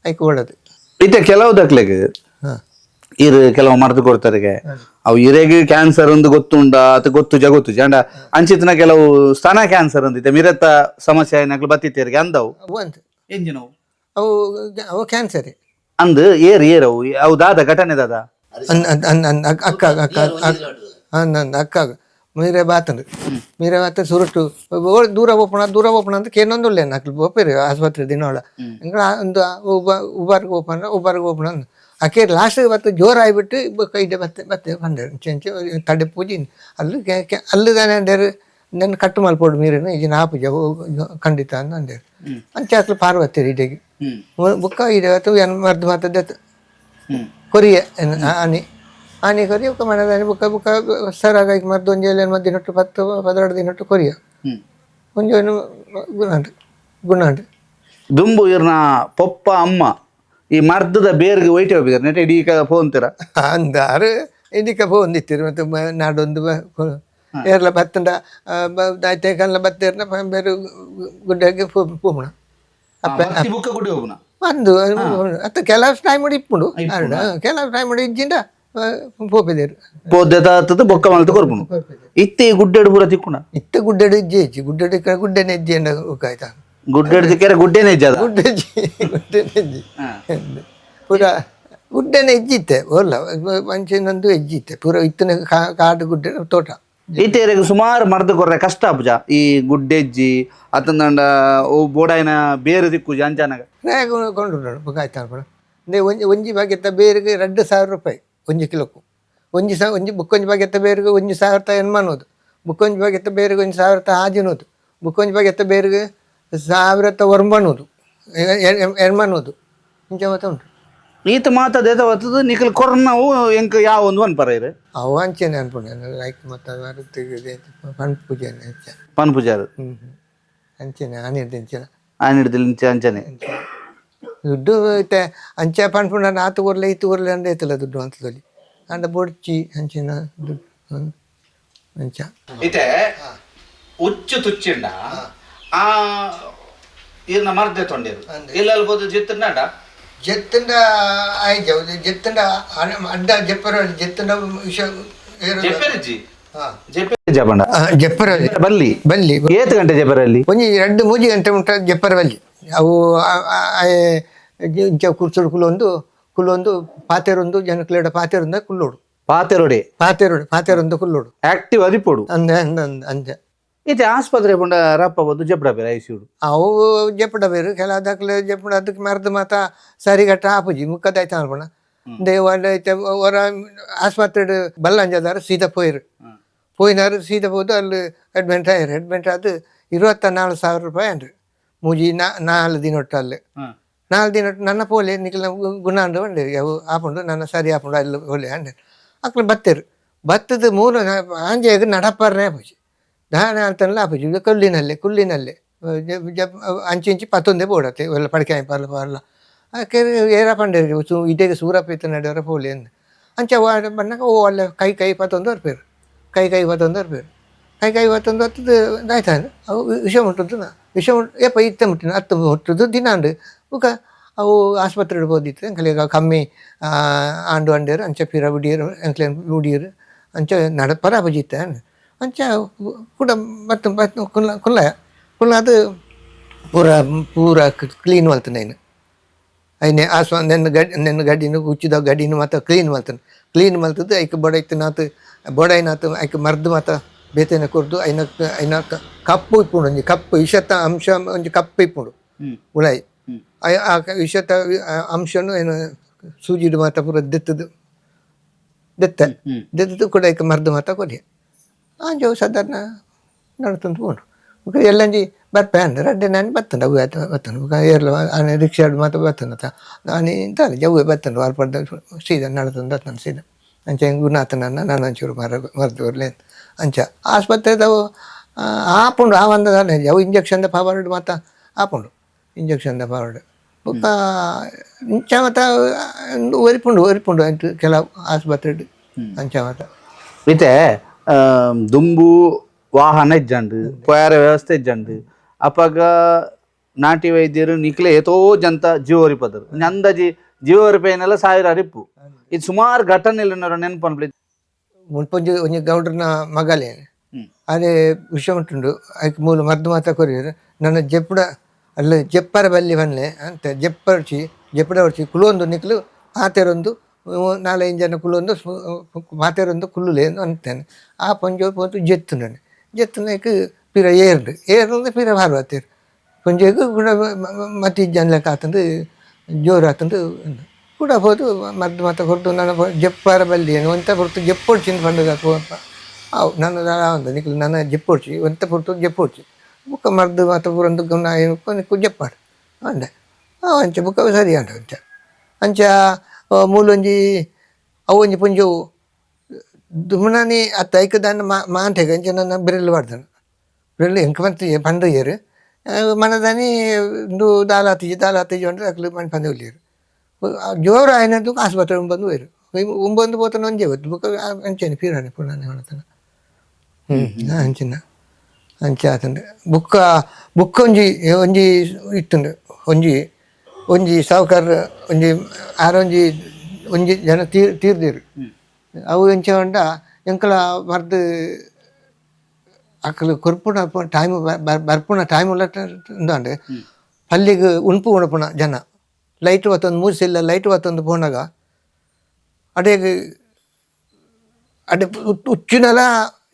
ಐಕ್ ಒಳ್ಳದು. ಇತ್ತೆ ಕೆಲವು ದಕ್ಲೆಗ್ ಇರು ಕೆಲವು ಮರ್ದು ಕೊಡ್ತಾರೆ, ಅವು ಇರೆಗ್ ಕ್ಯಾನ್ಸರ್ ಒಂದು ಗೊತ್ತುಂಡ ಅತ ಗೊತ್ತುಜ ಗೊತ್ತುಜ ಅಂಡ ಅಂಚಿತ್ತಿನ ಕೆಲವು ಸ್ತನ ಕ್ಯಾನ್ಸರ್ ಅಂದಿತ್ತೆ ಮಿರತ್ತ ಸಮಸ್ಯೆ ಆಯ್ನಕ್ಲು ಬತ್ತಿತ್ತೇರಿಗೆ ಅಂದವು. ಒಂದು ಎಂಜಿನವು? ಅವು ಅವು ಕ್ಯಾನ್ಸರ್. ಅಂದ್ ಏರ್ ಏರ್ ಅವು ಅವು ದಾದ ಘಟನೆ ದಾದ? ಅಕ್ಕ ಅಕ್ಕ ನನ್ನ ಅಕ್ಕ ಮೀರೆ ಬಾತಂಡು ಮೀರೆ ಬಾತ ಸುರುಟು ಓ ದೂರ ಪೋಪುಣ ದೂರ ಪೋಪುಣ ಅಂತ ಕೇನೊಂದುಲ್ಲೆ. ಅಕ್ಲು ಪೋಪೆರು ಆಸ್ಪತ್ರೆ ದಿನೋಳ. ಎಂಕಲ ಒಂದು ಉಬಾರ್ಗ್ ಪೋಪುಣ ಉಬಾರ್ಗ್ ಪೋಪುಣ ಅಂದ್ ಅಕೇರಿ ಲಾಸ್ಟ್ ಬತ್ತು ಜೋರು ಆಯ್ಬಿಟ್ಟು ಬೊಕ್ಕ ಇಡೆ ಬತ್ತೆ ಬತ್ತೆ ಪಂಡೆರ್. ಇಂಚ ಇಂಚ ತಡೆ ಪೂಜಿ ಅಲ್ಲಿ ಅಲ್ಲಿ ದಾನೆ ಅಂಡೇರು ನನ್ನ ಕಟ್ಟು ಮಲ್ಪೊಡು ಮೀರೆನು ಇಜಿನ ಆಪುಜ ಖಂಡಿತ ಅಂದ್ ಅಂಡೇರು. ಅಂಚ ಅಕ್ಲು ಪಾರ್ವತಿರು ಇಡೆಗ್. ಬೊಕ್ಕ ಇಡೆ ಬತ್ತು ಏನ್ ಮರ್ದ್ ಮಾತ ದೆತ್ತು ಕೊರಿಯೆ ಆನಿ ಆನಿ ಕೊರಿಯ. ಬೊಕ್ಕ ಮನದಾನಿ ಬೊಕ್ಕ ಬೊಕ್ಕ ಸರಾಗ ಮರ್ದ್ ಒಂಜಿ ಏಳು ದಿನಟ್ಟು 10 12 ದಿನಟ್ಟು ಕೊರಿಯ. ಒಂಜಿ ಏನು ಗುಣಾಂಡ್ ಗುಣಾಂಡ್. ದುಂಬು ಇರ್ನ ಪೊಪ್ಪ ಅಮ್ಮ ಈ ಮರ್ದದ ಬೇರ್ಗೆ ಒಯ್ಟೆ ಹೋಗಿದ್ದಾರೆ ನೆಟ್ ಇಡೀ ಫೋನ್ ತೀರ? ಅಂದಾರು ಇದಕ್ಕೆ ಪೋಂದಿತ್ತಿರು ಮತ್ತು ನಾಡೊಂದು ಏರ್ಲ ಬತ್ತಂಡ ಆಯ್ತೆ ಕಲ್ಲ ಬತ್ತೇರ್ನ ಬೇರೆ ಗುಡ್ಡೆಗೆ ಪೋಪುಣ ಅಪ್ಪ. ಬುಕ್ಕ ಗುಡಿ ಹೋಗುಣ. ಅಂದು ಅತ್ತ ಕೆಲವು ಟೈಮ್ ಇಪ್ಪುಂಡು ಅರಡ ಕೆಲವು ಟೈಮ್ ಇಜ್ಜಿಂಡ ಪೋಪಿದೇರು. ಪೋದೆ ತಾತದ ಬೊಕ್ಕ ಮಲ್ತು ಕೊರ್ಪುಣು. ಇತ್ತೆ ಈ ಗುಡ್ಡೆಡು ಪೂರ ತಿಕ್ಕುಣ? ಇತ್ತ ಗುಡ್ಡೆಡು ಇಜ್ಜಿ ಇಜ್ಜಿ ಗುಡ್ಡೆಡು ಗುಡ್ಡೆನೆ ಇಜ್ಜಿ ಅಂಡ ಆಯ್ತಾ. ಗುಡ್ಡೆಡು ತಿಕ್ಕರೆ ಗುಡ್ಡೆನೇ ಇಜ್ಜದ? ಗುಡ್ಡೆ ಇಜ್ಜಿ ಗುಡ್ಡೆನೆ ಇಜ್ಜಿ ಪೂರ ಗುಡ್ಡೆನೆ ಇಜ್ಜಿತ್ತೆ ಓಲ್ಲ ಮಂಚಿನಂದು ಇಜ್ಜಿತ್ತೆ ಪೂರ ಇತ್ತನೆ ಕಾಡು ಗುಡ್ಡೆ ತೋಟ. ಇತ್ತೆ ಸುಮಾರು ಮರ್ದು ಕೊರ್ರೆ ಕಷ್ಟ ಆಪುಜ ಈ ಗುಡ್ಡೆಜ್ಜಿ ಅತ್ತಂದಂಡ ಓ ಬೋಡಾಯಿನ ಬೇರೆ ತಿಕ್ಕುಜ ಅಂಚಾನಗ? ಕೊಂಡು ಬೊಕ್ಕ ಆಯ್ತಾ ಅಂದೆ ಒಂಜಿ ಒಂಜಿ ಬಗೆತ ಬೇರಿಗೆ 2000 ರೂಪಾಯಿ ಒಂಜಿ ಕಿಲೋಕು. ಒಂಜಿ ಸಾ ಒಂಜಿ ಬುಕ್ಕೊಂಜಿ ಬಗೆತ ಬೇರಿಗೆ 1080ನೂದು, ಬುಕ್ಕೊಂಜಿ ಬಗೆತ ಬೇರಿಗೆ 1006ನೂದು, ಬುಕ್ಕೊಂಜಿ ಬಗೆತ ಬೇರಿಗೆ 1900 80ನೂದು ಇಂಚ ಮಾತ ಉಂಟು. ಈತ ಮಾತ ದೇತ ಬತ್ತದ ನಿಕಲ್ ಕೊರ್ನವು ಎಂಕ್ ಯಾವ ಒಂದು ಪನ್ಪರ ಇರು? ಅವು ಅಂಚೆನೆ ಅನ್ಪುಂಡು ಲೈಕ್ ಮತ್ತು ಪನ್ಪುಜೆ ಅಂಚ. ಪನ್ ಪೂಜಾರು. ಹ್ಞೂ ಹ್ಞೂ ಅಂಚೆನೆ ಆನಿರ್ದು ಅಂಚೆನೆ. ಆನಿಡ್ದಿಲ್ ಇಂಚ ಅಂಚನೆ. ದುಡ್ಡು ಇತ್ತೆ ಅಂಚ ಪನ್ಪುಂಡ ಆತು ಕೊರ್ಲೆ ಇತ್ತು ಕೊರ್ಲೆ ಅಂದ ಐತಲ್ಲ ದುಡ್ಡು ಅಂತದಲ್ಲಿ ಅಂಡ ಬೊಡ್ಚಿ ಅಂಚಿನ ದುಡ್ಡು ಅಂಚ. ಇತ್ತೆ ಉಚ್ಚು ತುಚ್ಚಿಂಡ ಆ ಇರ್ನ ಮರ್ದೆ ತೊಂಡೇರು ಇಲ್ಲ ಬೋದು ಜಿತ್ತಂಡ? ಜೆತ್ತಂಡ ಆಯ್ಜ ಜೆತ್ತಂಡ ಅಡ್ಡ ಜೆಪ್ಪರ ಜೆತ್ತಂಡ ವಿಷ. ಜೆಪ್ಪೆರಿಜ್ಜಿ ಜೆಪ್ಪೆರಿಜ್ಜ ಪಂಡ? ಜೆಪ್ಪರ. ಬಲ್ಲಿ. ಬಲ್ಲಿ. ಏತ್ ಗಂಟೆ ಜೆಪ್ಪರಲ್ಲಿ? ಒಂಜಿ ರಡ್ಡ್ ಮೂಜಿ ಗಂಟೆ ಮುಟ್ಟ ಜೆಪ್ಪರ ಬಲ್ಲಿ. ಅವು ಇಂಚ ಕುರ್ಚುಡು ಕುಲ್ಲೊಂದು ಕುಲ್ಲೊಂದು ಪಾತೆರೊಂದು ಜನಕ್ಲೆಡ ಪಾತೆರೊಂದು ಕುಲ್ಲೋಡು. ಪಾತೆರೊಡೆ. ಪಾತೆರೊಡು, ಪಾತೆರೊಂದು ಕುಲ್ಲೋಡು. ಆಕ್ಟಿವ್ ಅದಿಪೊಡು. ಅಂದ ಅಂದ ಅಂದ ಅಂಚ. ಇತ್ತೆ ಆಸ್ಪತ್ರೆ ಪಂಡ ರಪ್ಪ ಬಂದು ಜಬ್ಡ ಬೇರೆ ಐಸಿಯುಡು. ಅವು ಜೆಪ್ಪಡ ಬೇರು ಕೆಲ ಅದಕ್ಲೆ ಜೆಪ್ಪಡ, ಅದಕ್ಕೆ ಮರ್ದ್ ಮಾತ ಸರಿಗಟ್ಟ ಆಪುಜಿ. ಮುಕ್ಕದಾಯ್ತು ಅನ್ಪಣ ದೇವಾಲ ಇತ್ತೆ ಹೊರ ಆಸ್ಪತ್ರೆಡ್ ಬಲ್ಲಂಜದಾರ ಸೀದಾ ಪೋಯಿರು. ಪೋಯಿನಾರು ಸೀದಾ ಪೋದು ಅಲ್ಲಿ ಅಡ್ಮಿಂಟ್ ಆಯ್ರು. ಅಡ್ಮಿಂಟ್ ಆದ್ 24,000 ರೂಪಾಯಿ ಅಂಡ್ರಿ ಮೂಜಿ 4 ದಿನ ಒಟ್ಟು ಅಲ್ಲಿ. 4 ದಿನ ಒಟ್ಟು ನನ್ನ ಪೋಲೆ ನಿಖಿಲ ಗುಣ ಅಂಡು ಅಂಡೆ ಅವು ಆಪುಂಡು, ನನ್ನ ಸರಿ ಆಪುಂಡು, ಅಲ್ಲಿ ಪೋಲೆ ಅಂಡೆ. ಅಕ್ಲು ಬತ್ತೆರು. ಬತ್ತದ ಮೂರು ಆಂಜೆಗ್ ನಡಪರ್ನೇ ಆಪುಜಿ, ದಾನೆ ಅಂತಲ್ಲ ಆಪುಜಿ. ಇದು ಕಲ್ಲಿನಲ್ಲೇ ಕುಲ್ಲಿನಲ್ಲೇ ಅಂಚಿ ಇಂಚಿ ಪತ್ತೊಂದೇ ಬೋಡತ್ತೆ ಒಲ್ಲ ಪಡಿಕೆ ಪರ್ಲ ಪರ್ಲ ಆಕೆ ಏರ ಪಂಡೇರಿಗೆ ಸು ಇದೇಗೆ ಸೂರಪ್ಪ ನಡೆಯವರ ಪೋಲಿ ಅಂದ್. ಅಂಚ ಬನ್ನಗ ಓ ಅಲ್ಲ ಕೈ ಕೈ ಪತ್ತೊಂದು ಬರ್ಪೇರು, ಕೈ ಕೈ ಪತ್ತೊಂದು ಬರ್ಪೇರು, ಕೈ ಕೈ ಪತ್ತೊಂದು ಹತ್ತದು ಆಯ್ತಾನೆ. ಅವು ವಿಷ ಮುಟ್ಟುದು, ವಿಷ ಮುಟ್ಟು ಏಪ ಇತ್ತೆ ಮುಟ್ಟಿನ ಹತ್ತು ಮುಟ್ಟುದು ದಿನ ಅಂಡು. ಬೊಕ ಅವು ಆಸ್ಪತ್ರೆಡ್ ಪೋದಿತ್ತು ಎಂಕಲೆಗ್ ಕಮ್ಮಿ ಆಂಡು ಅಂಡೇರು. ಅಂಚ ಪಿರ ಬುಡಿಯರು, ಎಂಕ್ಲೆನ್ ಬುಡಿಯರು. ಅಂಚ ನಡಪರ ಆಪುಜಿ ಇತ್ತೆ. ಅಂಚ ಕುಡ ಬತ್ತು ಬತ್ತು ಕುಲ್ಲ ಕುಲ್ಲ ಕುಲ್ಲ ಅದು ಪೂರ ಪೂರ ಕ್ಲೀನ್ ಮಲ್ತನ ಐನು ಐನೆ ಆಸ್ವ ನೆನ್ನ ಗಡಿ, ನೆನ್ನ ಗಡಿನ ಉಚ್ಚಿದ ಗಡಿನ ಮಾತ ಕ್ಲೀನ್ ಮಲ್ತನ. ಕ್ಲೀನ್ ಮಲ್ತದ್ದು ಐಕ್ ಬೊಡೈತು ನಾತು ಬೊಡೈನಾತು ಐಕ್ ಮರ್ದ್ ಮಾತ ಬೇತೆನೆ ಕೊರ್ದು ಐನ ಐನ ಕಪ್ಪು ಇಪ್ಪುಂಡು, ಒಂಜಿ ಕಪ್ಪು ವಿಷತ ಅಂಶ, ಒಂಜಿ ಕಪ್ಪು ಇಪ್ಪುಂಡು ಉಳಾಯಿ. ಆ ವಿಷತ ಅಂಶನು ಏನು ಸೂಜಿಡು ಮಾತ ಪೂರ ದೆತ್ತದು ದೆತ್ತ ದೆತ್ತದು ಕೂಡ ಐಕ್ ಮರ್ದ್ ಮಾತ ಕೊರಿಯ. ಆಂಜವು ಸಾಧಾರಣ ನಡತೊಂದು ಪೋಂಡು. ಬೊಕ ಎಲ್ಲಂಜಿ ಬರ್ಪೆ ಅಂದ್ ರಡ್ಡೆ ನಾನಿ ಬತ್ತುಂಡು, ಅವು ಆತ ಬತ್ತುಂಡು. ಬೊಕ ಏರ್ಲ ಆನೆ ರಿಕ್ಷಾಡ್ ಮಾತ ಬತ್ತುಂಡು ಅತ್ತ ನಾನಿ ಇಂತಾನೆ ಜವ್ವೆ ಬತ್ತುಂಡು. ಅಲ್ಪಡ್ದ ಸೀದಾ ನಡತೊಂದು ಬತ್ತುಂಡು ಸೀದಾ. ಅಂಚ ಗುಣಾತನನ್ನ ನಾನು ಒಂಚೂರು ಮರ ಮರ್ದು ಬರ್ಲೆ ಅಂಚ. ಆಸ್ಪತ್ರೆದವು ಆಪುಂಡು ಆ ಒಂದು ಅವು ಇಂಜೆಕ್ಷನ್ ಪವರ್ಡ್ ಮಾತ ಆಪುಂಡು, ಇಂಜೆಕ್ಷನ್ ಪವರ್ಡ್. ಬೊಕ ಇಂಚ ಮಾತ ಒರಿಪುಂಡು ಒರಿಪುಂಡು ಅಂಚ ಕೆಲವು ಆಸ್ಪತ್ರೆಡ್ ಅಂಚ ಮಾತ. ಇತ್ತೆ ದುಂಬು ವಾಹನ ಇಜ್ಜಂಡು, ಪೋಯಾರ ವ್ಯವಸ್ಥೆ ಇಜ್ಜಂಡು. ಅಪಗ ನಾಟಿ ವೈದ್ಯರು ನಿಕ್ಲೆ ಏತೋ ಜಂತ ಜೀವ ಒರಿಪದರು. ಒಂಜಿ ಅಂದಾಜಿ ಜೀವ ಒರಿಪೈನೆಲ್ಲ ಸಾವಿರಾರು ಇಪ್ಪು. ಇದು ಸುಮಾರು ಘಟನೆ ನೆನಪು ಅನ್ಪ್ಲೆ. ಮುಲ್ಪೊಂಜಿ ಒಂಜಿ ಗೌಡ್ರನ ಮಗಲೇ ಅದೇ ವಿಷಯ ಉಂಟುಂಡು. ಐಕ್ ಮೂಲ ಮದ್ದು ಮಾತ ಕೊರಿಯರು. ನನ್ನ ಜೆಪ್ಪುಡ ಅಲ್ಲಿ ಜೆಪ್ಪರ ಬಲ್ಲಿ ಬನ್ನೆ ಅಂತ ಜೆಪ್ಪರ್ಚಿ ಜೆಪ್ಪಡ ಒರ್ಚಿ ಕುಲೊಂದು ನಿಕ್ಲು ಪಾತೆರೊಂದು ನಾಲೈದು ಜನ ಕುಲೊಂದು ಪಾತೆರೊಂದು ಕುಲ್ಲುಲೆ ಅಂತೇನೆ. ಆ ಪೊಂಜೊ ಪೋತು ಜೆತ್ತುಂಡನೆ ಜೆತ್ತುನೈಕ್ ಪಿರ ಏರ್ಡು ಏರ್ಂದು ಪಿರ ಬಾರ್ಬತ್ತೇರು. ಪೊಂಜೆಗ್ ಕೂಡ ಮತಿ ಜನ್ಲೆಕ್ಕ ಆತಂದು ಜೋರು ಆತಂದು ಕೂಡ ಪೋತು ಮದ್ದು ಮಾತ ಕೊರ್ದು. ನನ್ನ ಜೆಪ್ಪರ ಬಲ್ಲಿ ಏನು ಒಂತ ಪೊರ್ತು ಜೆಪ್ಪೊಡ್ಚಿಂದು ಪಂಡುದ ಅವು ನನ್ನ ಒಂದು ನಿಕ್ಲು ನನ್ನ ಜೆಪ್ಪೊಡ್ಚಿ ಒಂತ ಪೊರ್ತು ಜೆಪ್ಪೊಡ್ಚಿ. ಬೊಕ್ಕ ಮರ್ದು ಮಾತ ಪೂರಂದು ನಿಕ್ಕು ಜೆಪ್ಪಾಡು ಅಂಡೆ. ಅಂಚ ಬೊಕ್ಕ ಸರಿ ಅಂಡ. ಅಂಚ ಅಂಚ ಮೂಲೊಂಜಿ ಅವು ಒಂಜಿ ಪೊಂಜೊವು ದುಮನಾನಿ ಅತ್ತ ಐಕ್ ದಾನ್ನ ಮಾಂಟೆಗ್ ಅಂಚ ನನ್ನ ಬಿರೆಲ್ ಪಾಡ್ದನ. ಬಿರೆಲ್ ಎಂಕ್ ಮಂತ್ ಪಂಡಿಯೆರ್ ಮನದಾನಿ ಉಂದು ದಾಲ ಆತಿಜಿ ದಾಲ ಆತಿಜಿ ಪಂಡ ಅಕ್ಲು ಮನ್ಪಂದೆ ಉಲ್ಲೆರ್. ಜೋರು ಆಯಿನದ್ದು ಆಸ್ಪತ್ರೆ ಉಂಬಂದು ಪೋಯೆರ್. ಉಂಬಂದು ಪೋತನ ಒಂಜೇ ಹೊತ್ತು ಬೊಕ್ಕ ಅಂಚನೆ ಪಿರಾನೆ ಪುನಾನೆ ಮಣತನ ಅಂಚಿನ ಅಂಚ ಆತುಂಡು. ಬೊಕ್ಕ ಬೊಕ್ಕ ಒಂಜಿ ಒಂಜಿ ಇತ್ತುಂಡು. ಒಂಜಿ ಒಂಜಿ ಸಾವುಕಾರ ಒಂಜಿ ಆರೊಂಜಿ ಒಂಜಿ ಜನ ತೀರ್ ತೀರ್ದೆರ್. ಅವು ಎಂಚ ಪಂಡ ಎಂಕಲ ಮರ್ದ್ ಅಕುಲು ಕೊರ್ಪುನ ಟೈಮ್ ಬರ್ಪುನ ಟೈಮ್ ಉಂದಾಂಡ್. ಪಲ್ಲಿಗ್ ಉಣ್ಪು ಉಣಪುನ ಜನ ಲೈಟ್ ಬತ್ತೊಂದು ಮೂಸಿಲ್ಲ ಲೈಟ್ ಬತ್ತೊಂದು ಪೋನಗ ಅಡೆಗ್ ಅಡೆ ಉಚ್ಚಿನಲ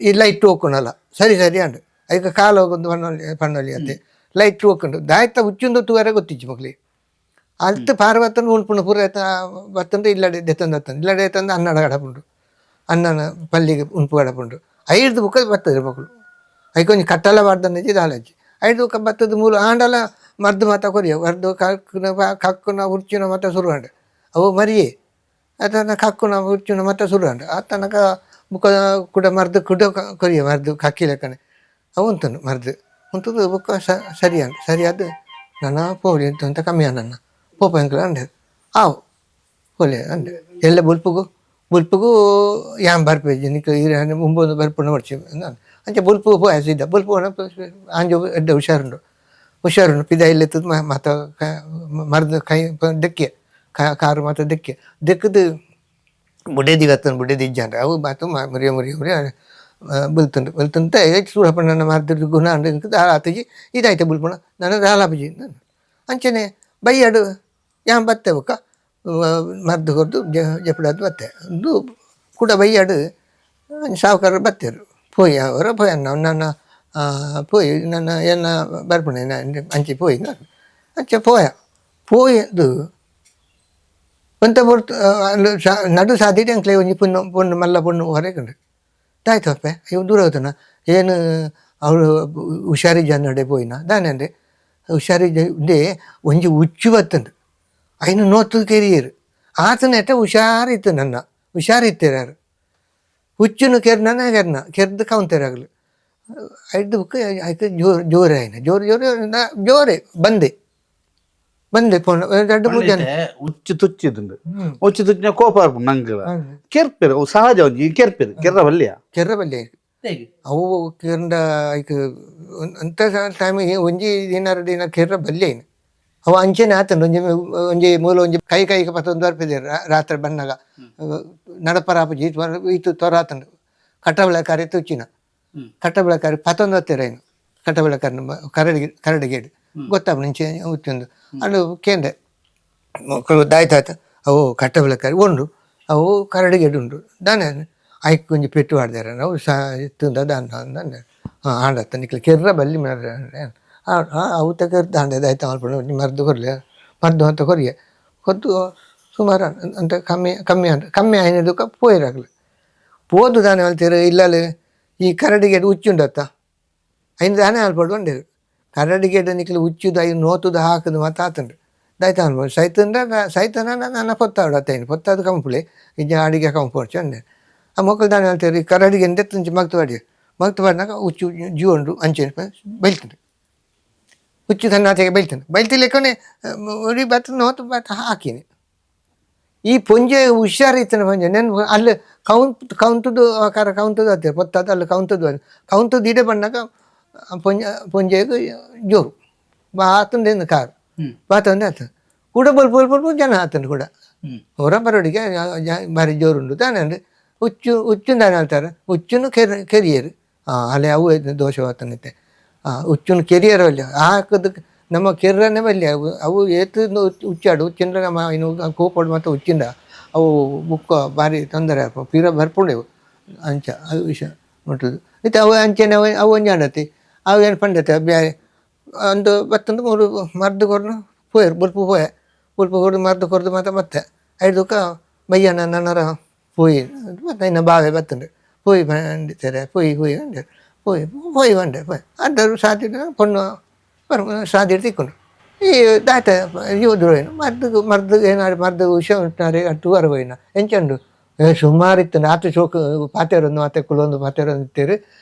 ಈ ಲೈಟ್ ಹೋಗ್ಕೊಳಲ್ಲ ಸರಿ ಸರಿ ಅಂಡ್. ಐಕ ಕಾಲು ಹೋಗೊಂದು ಪಣ್ಣೊಲಿ ಪಣ್ಣೊಲಿ ಅತ್ತೆ ಲೈಟ್ ಹೋಗ್ಕೊಂಡು ದಾಯ್ತ ಉಚ್ಚುಂದು ತೂವರೆ ಗೊತ್ತಿಜ್ಜಿ ಮಕ್ಳಿಗೆ. ಅಲ್ತ್ ಪಾರ್ವತನ ಉಣ್ಪುಣ ಪೂರ ಬತ್ತಂದು ಇಲ್ಲಡೆ ದೆತ್ತೊಂದು ಬತ್ತಂದು ಇಲ್ಲಡೆ ತಂದು ಅನ್ನಡ ಗಡಪುಂಡು ಅನ್ನನ ಪಲ್ಲಿಗೆ ಉಣ್ಪು ಗಡಪುಂಡು. ಐರ್ದು ಬುಕ್ಕ ಬರ್ತದೆ ಮಕ್ಕಳು. ಐಕೊಂಜಿ ಕಟ್ಟಲ ಪಾಡ್ದನಿಜ್ಜಿ ದಾಲಜ್ಜಿ. ಐದು ಬುಕ್ಕ ಬತ್ತದ ಮೂಲು ಆಂಡಲ ಮದ್ದು ಮಾತ ಕೊರಿಯ ಮದ್ದು ಕಕ್ಕುನ ಕಕ್ಕುನ ಉರ್ಚುನ ಮಾತ ಶುರು ಆಂಡ್. ಅವು ಮರಿಯೇ ಆತನ ಕಕ್ಕುನ ಉರ್ಚುನ ಮಾತ ಶುರು ಆಂಡ್. ಆ ತನಕ ಬುಕ್ಕ ಕುಡ ಮರ್ದು ಕುಡ ಕೊರಿಯ ಮರ್ದು ಕಕ್ಕಿ ಲೆಕ್ಕನೆ ಅವು ಉಂಟು ಮರ್ದು ಉಂಟುದು. ಬುಕ್ಕ ಸರಿ ಅಂಡ್ ಸರಿಯಾದ ನನ್ನ ಪೋಲಿ ಅಂತ ಅಂತ ಕಮ್ಮಿ ನನ್ನ ಪೋಪ ಎಂಕಲ ಅಂಡೆ ಆವು ಪೋಲೆ ಅಂಡೆ. ಎಲ್ಲ ಬೊಲ್ಪುಗು ಬೊಲ್ಪುಗು ಯಾನ್ ಬರ್ಪೆಜಿ ನಿಕ್ ಇರೆ ಮುಂಬೊಂದು ಬರ್ಪುನ ಬರ್ಚಿ ಅಂಚ ಬೊಲ್ಪುಗು ಪೋಯ ಸೀದಾ ಬೊಲ್ಪು ಆಂಜೋ ಎಡ್ಡೆ ಹುಷಾರುಂಡು ಹುಷಾರುಂಡು. ಪಿದ ಇಲ್ಲೆತ್ತದ ಮಾತ ಮರ್ದು ಕೈ ದೆಕ್ಕೆ ಕಾರು ಮಾತ ದೆಕ್ಕೆ ದೆಕ್ಕದು ಬುಡೇದಿ ಬತ್ತಂದು ಬುಡೇದಿ ಇಜ್ಜಾಂಡ ಅವು ಮಾತು ಮುರಿಯ ಮುರಿಯ ಮುರಿಯ ಬುಲ್ತುಂಡು ಬುಲ್ತುಂತ ಸೂರಪ್ಪ ನನ್ನ ಮರ್ದು ಗುಣ ಅಂಡ್ ಎಂಕ್ ದಾಲ ಆತುಜಿ ಇದಾಯ್ತು ಬುಲ್ಪುಣ ನನ ದಾಲ ಆಪುಜಿ ಅಂಚನೆ. ಬಯ್ಯಡು ಯಾನ್ ಬತ್ತೆ ಬೊಕ್ಕ ಮರ್ದು ಕೊರ್ದು ಜೆಪ್ಪುಡಾದ್ ಬತ್ತೆ. ಉಂದು ಕುಡ ಬೈಯಾಡು ಸಾವುಕಾರ ಬತ್ತೆರು ಪೋಯಿ ಅವರ ಪೋಯಿ ಅನ್ನ ನನ್ನ ಪೋಯಿ ನನ್ನ ಎನ್ನ ಬರ್ಪುಣೆ ಅಂಚೆ ಪೋಯಿ ನಾನು ಅಂಚೆ ಪೋಯ ಪೋಯದು ಒಂತ ಪೊರ್ತು ಅಲ್ಲು ನಡು ಸಾದಿಡೆ ಅಂಕ್ಲೆ ಒಂಜಿ ಪೊಣ್ಣು ಪೊಣ್ಣು ಮಲ್ಲ ಪೊಣ್ಣು ಹೊರಗುಂಡು ದಾಯ್ತು ಅಪ್ಪೆ ಇವು ದೂರ ಹೋತನ ಏನು ಅವಳು ಹುಷಾರಿ ಜನ್ನಡೆ ಪೋಯಿನ ದಾನೆ ಹುಷಾರಿ ಉಂಡೆ ಒಂಜಿ ಉಚ್ಚು ಬತ್ತಂದು ಐನು ನೋತು ಕೆರಿಯರು ಆತನೆಟ ಹುಷಾರಿತ್ತು ನನ್ನ ಹುಷಾರಿತ್ತೇರಾರು ಹುಚ್ಚುನು ಕೆರ್ನ ಕೆರ್ನ ಕೆರ್ದು ಕೌಂತೇರಾಗಲು ಐದು ಬುಕ್ ಐಕ್ ಜೋರು ಜೋರೆ ಆಯ್ನ ಜೋರು ಜೋರು ಜೋರೆ ಬಂದೆ ಬಂದೆ ಪೋಣ ಎರಡು ಮೂರು ಜನ. ಉಚ್ಚು ತುಚ್ಚಿದುಂಡು ಉಚ್ಚು ತುಚ್ಚಿನ ಕೋಪ ಬರ್ಪುಂಡು ನಂಗೆ ಕೆರ್ಪೆರು ಅವು ಸಹಜ ಒಂಜಿ ಕೆರ್ಪೆರು ಕೆರ್ರ ಬಲ್ಲಿಯ. ಕೆರ್ರ ಬಲ್ಲೆ ಅವು ಕೆರಂಡ ಐಕ್ ಅಂತ ಟೈಮ್ ಒಂಜಿ ದಿನ ದಿನ ಕೆರ್ರ ಬಲ್ಲೆ ಐನು ಅವು ಅಂಚೆನೆ ಆತಂಡು ಒಂಜಿ ಒಂಜಿ ಮೂಲ ಒಂಜಿ ಕೈ ಕೈಗೆ ಪತ್ತೊಂದು ಬರ್ಪಿದೆ ರಾತ್ರಿ ಬನ್ನಾಗ ನಡಪರ ಆಪುಜಿ ಇತ್ತು ತೊರ ಆತಂಡು ಕಟ್ಟಬಳಕಾರಿ ತುಚ್ಚಿನ ಕಟ್ಟಬಳಕಾರಿ ಪತ್ತೊಂದು ಹತ್ತಿರ ಏನು ಕಟ್ಟಬಳಕಾರಿ ಕರಡಿಗೆ ಕರಡಿಗೇಡು ಗೊತ್ತಾಪ ನಿಂಚೆ ಉತ್ತೊಂದು ಅಲ್ಲಿ ಕೇಂದ್ರ ಮಕ್ಕಳು ದಾಯ್ತಾಯ್ತು ಅವು ಕಟ್ಟಬಳಕಾರಿ ಉಂಡು ಅವು ಕರಡಿಗೇಡು ಉಂಡು ದಾನೆ ಐಕ್ ಒಂಜಿ ಪೆಟ್ಟು ಆಡ್ದಾರ ಅವು ಸಾ ಇತ್ತುಂದ ದಾನ ದಾನೆ ಹಾಂ ಆಡತ್ತ ನಿಕ್ಲೆ ಕೆರ್ರ ಬಲ್ಲಿ ಮಾರ್ರೆ ಅವು ತಕ ದಾಂಡೆ ದಾಯ್ತ ಮಲ್ಪಂಡು ಒಂಜಿ ಮರ್ದು ಕೊರ್ಲೆ ಮರ್ದು ಅಂತ ಕೊರಿಯೆ ಕೊದ್ದು ಸುಮಾರು ಅಂತ ಕಮ್ಮಿ ಕಮ್ಮಿ ಅಂತ ಕಮ್ಮಿ ಆಯ್ನದಕ್ಕ ಪೋಯಿರಾಗ್ಲಿ ಪೋದು ದಾನೆ ಅಲ್ತೀರ ಇಲ್ಲಲ್ಲಿ ಈ ಕರಡಿಗೇಡು ಉಚ್ಚುಂಡತ್ತ ಐನು ದಾನೆ ಅಲ್ಪಡು ಉಂಡೇರು ಕರಡಿಗೇಡು ನಿಕ್ಲೆ ಉಚ್ಚುದು ಐನು ನೋತುದು ಹಾಕುದು ಮತ್ತೆ ಆತಂಡು ದಾಯ್ತ ಅನ್ಬೋದು ಸೈತಂಡ ಸೈತನ ನನ್ನ ಪೊತ್ತಾಡು ಅತ್ತೈನು ಪೊತ್ತಾದು ಕಂಪುಲೆ ಇಜ್ಜ ಅಡಿಗೆ ಕಂಪೋರ್ಚು ಅಂದೆ ಆ ಮಕ್ಕಳು ದಾನೆ ಹೇಳ್ತಾರೆ ಈ ಕರಡಿಗೆ ಎಂದೆತ್ತಂಚಿ ಮಗ್ತು ಬಾಡಿ ಮಗ್ತು ಬಾಡಿನಾಗ ಉಚ್ಚು ಜೀವ ಉಂಡು ಅಂಚೆ ಬೈಲ್ತದೆ ಹುಚ್ಚು ತನ್ನ ಆಚೆಗೆ ಬೈಲ್ತಾನೆ ಬೈಲ್ತಿಲೆಕ್ಕನೆ ಉರಿ ಬತ್ತ ನೋತು ಬತ್ತ ಹಾಕಿನಿ. ಈ ಪೊಂಜೆ ಹುಷಾರಿತ್ತನ ಪೊಂಜೆ ನೆನ್ ಅಲ್ಲಿ ಕೌಂತ್ ಕೌಂತದ್ದು ಆಕಾರ ಕೌಂತದ್ದು ಅತ್ತೆ ಪೊತ್ತಾದ ಅಲ್ಲಿ ಕೌಂತದ್ದು ಕೌಂತದ್ದು ಇಡೆ ಬಣ್ಣಾಗ ಪೊಂಜೆ ಪೊಂಜೆಗೆ ಜೋರು ಬಾತಂದೇನು ಕಾರ್ ಬಾತಂದೆ ಆತ ಕೂಡ ಬಲ್ ಬಲ್ ಬಲ್ ಜನ ಆತನು ಕೂಡ ಹೊರ ಬರೋಡಿಗೆ ಭಾರಿ ಜೋರುಂಡು ತಾನೆ ಅಂದ್ರೆ ಹುಚ್ಚು ಹುಚ್ಚು ತಾನೆ ಹೇಳ್ತಾರೆ ಹುಚ್ಚುನು ಕೆರಿಯರು ಅಲ್ಲೇ ಅವು ದೋಷವಾತನೈತೆ ಹುಚ್ಚುನು ಕೆರಿಯರ್ ಅಲ್ಲಿ ಹಾಕೋದಕ್ಕೆ ನಮ್ಮ ಕೆರ್ರನೇ ಬಲ್ಲಿ ಅವು ಅವು ಏತು ಹುಚ್ಚಾಡು ಹುಚ್ಚಿಂದ್ರೆ ನಮ್ಮ ಇನ್ನು ಕೋಪಡು ಮತ್ತು ಹುಚ್ಚಿಂದ ಅವು ಬುಕ್ಕ ಭಾರಿ ತೊಂದರೆ ಆಪ ಪಿರ ಬರ್ಪುಂಡೆವು ಅಂಚ ಅದು ವಿಷಯ ಮುಟ್ಟುದು ಇತ್ತೆ ಅವು ಅಂಚೆನೆ ಅವು ಅವು ಒಂಜಿ ಆಡತಿ ಅವು ಏನು ಪಂಡತೆ ಬ್ಯಾರೆ ಒಂದು ಬತ್ತೊಂದು ಮೂರು ಮದ್ದು ಕೊರ್ನು ಪೋಯರು ಬುಲ್ಪು ಪೋಯೆ ಬುಲ್ಪು ಕೊರ್ದು ಮದ್ದು ಕೊರ್ದು ಮತ್ತೆ ಮತ್ತೆ ಐದುಕ್ಕ ಬಯ್ಯನ ನನ್ನರ ಪೋಯಿ ಮತ್ತೆ ಇನ್ನು ಬಾವೆ ಬತ್ತುಂಡು ಪೋಯಿ ಬಂಡಿತಾರೆ ಪೋಯಿ ಪೋಯಿ ಅಂಡೇರು ಪೋಯಿ ಪೋಯಿ ಬಂಡೆ ಪೋಯಿ ಅಂದರು ಸಾಧ್ಯ ಪೊಣ್ಣು ಬರ್ ಸಾಧ್ಯ ತಿಕ್ಕೊಂಡು ಈ ದಾತ ಯೋದ್ರು ಏನು ಮದ್ದು ಮದ್ದು ಏನಾರು ಮದ್ದು ವಿಷ ಉಂಟಾರೆ ಟೂವರ್ ಹೋಯಿನ ಎಂಚಂಡು ಸುಮಾರು ಇತ್ತು ಆತು ಶೋಕ್ ಪಾತೆರೊಂದು ಮಾತೆ ಕುಲೊಂದು ಪಾತೆರೊಂದು ಇತ್ತೇರು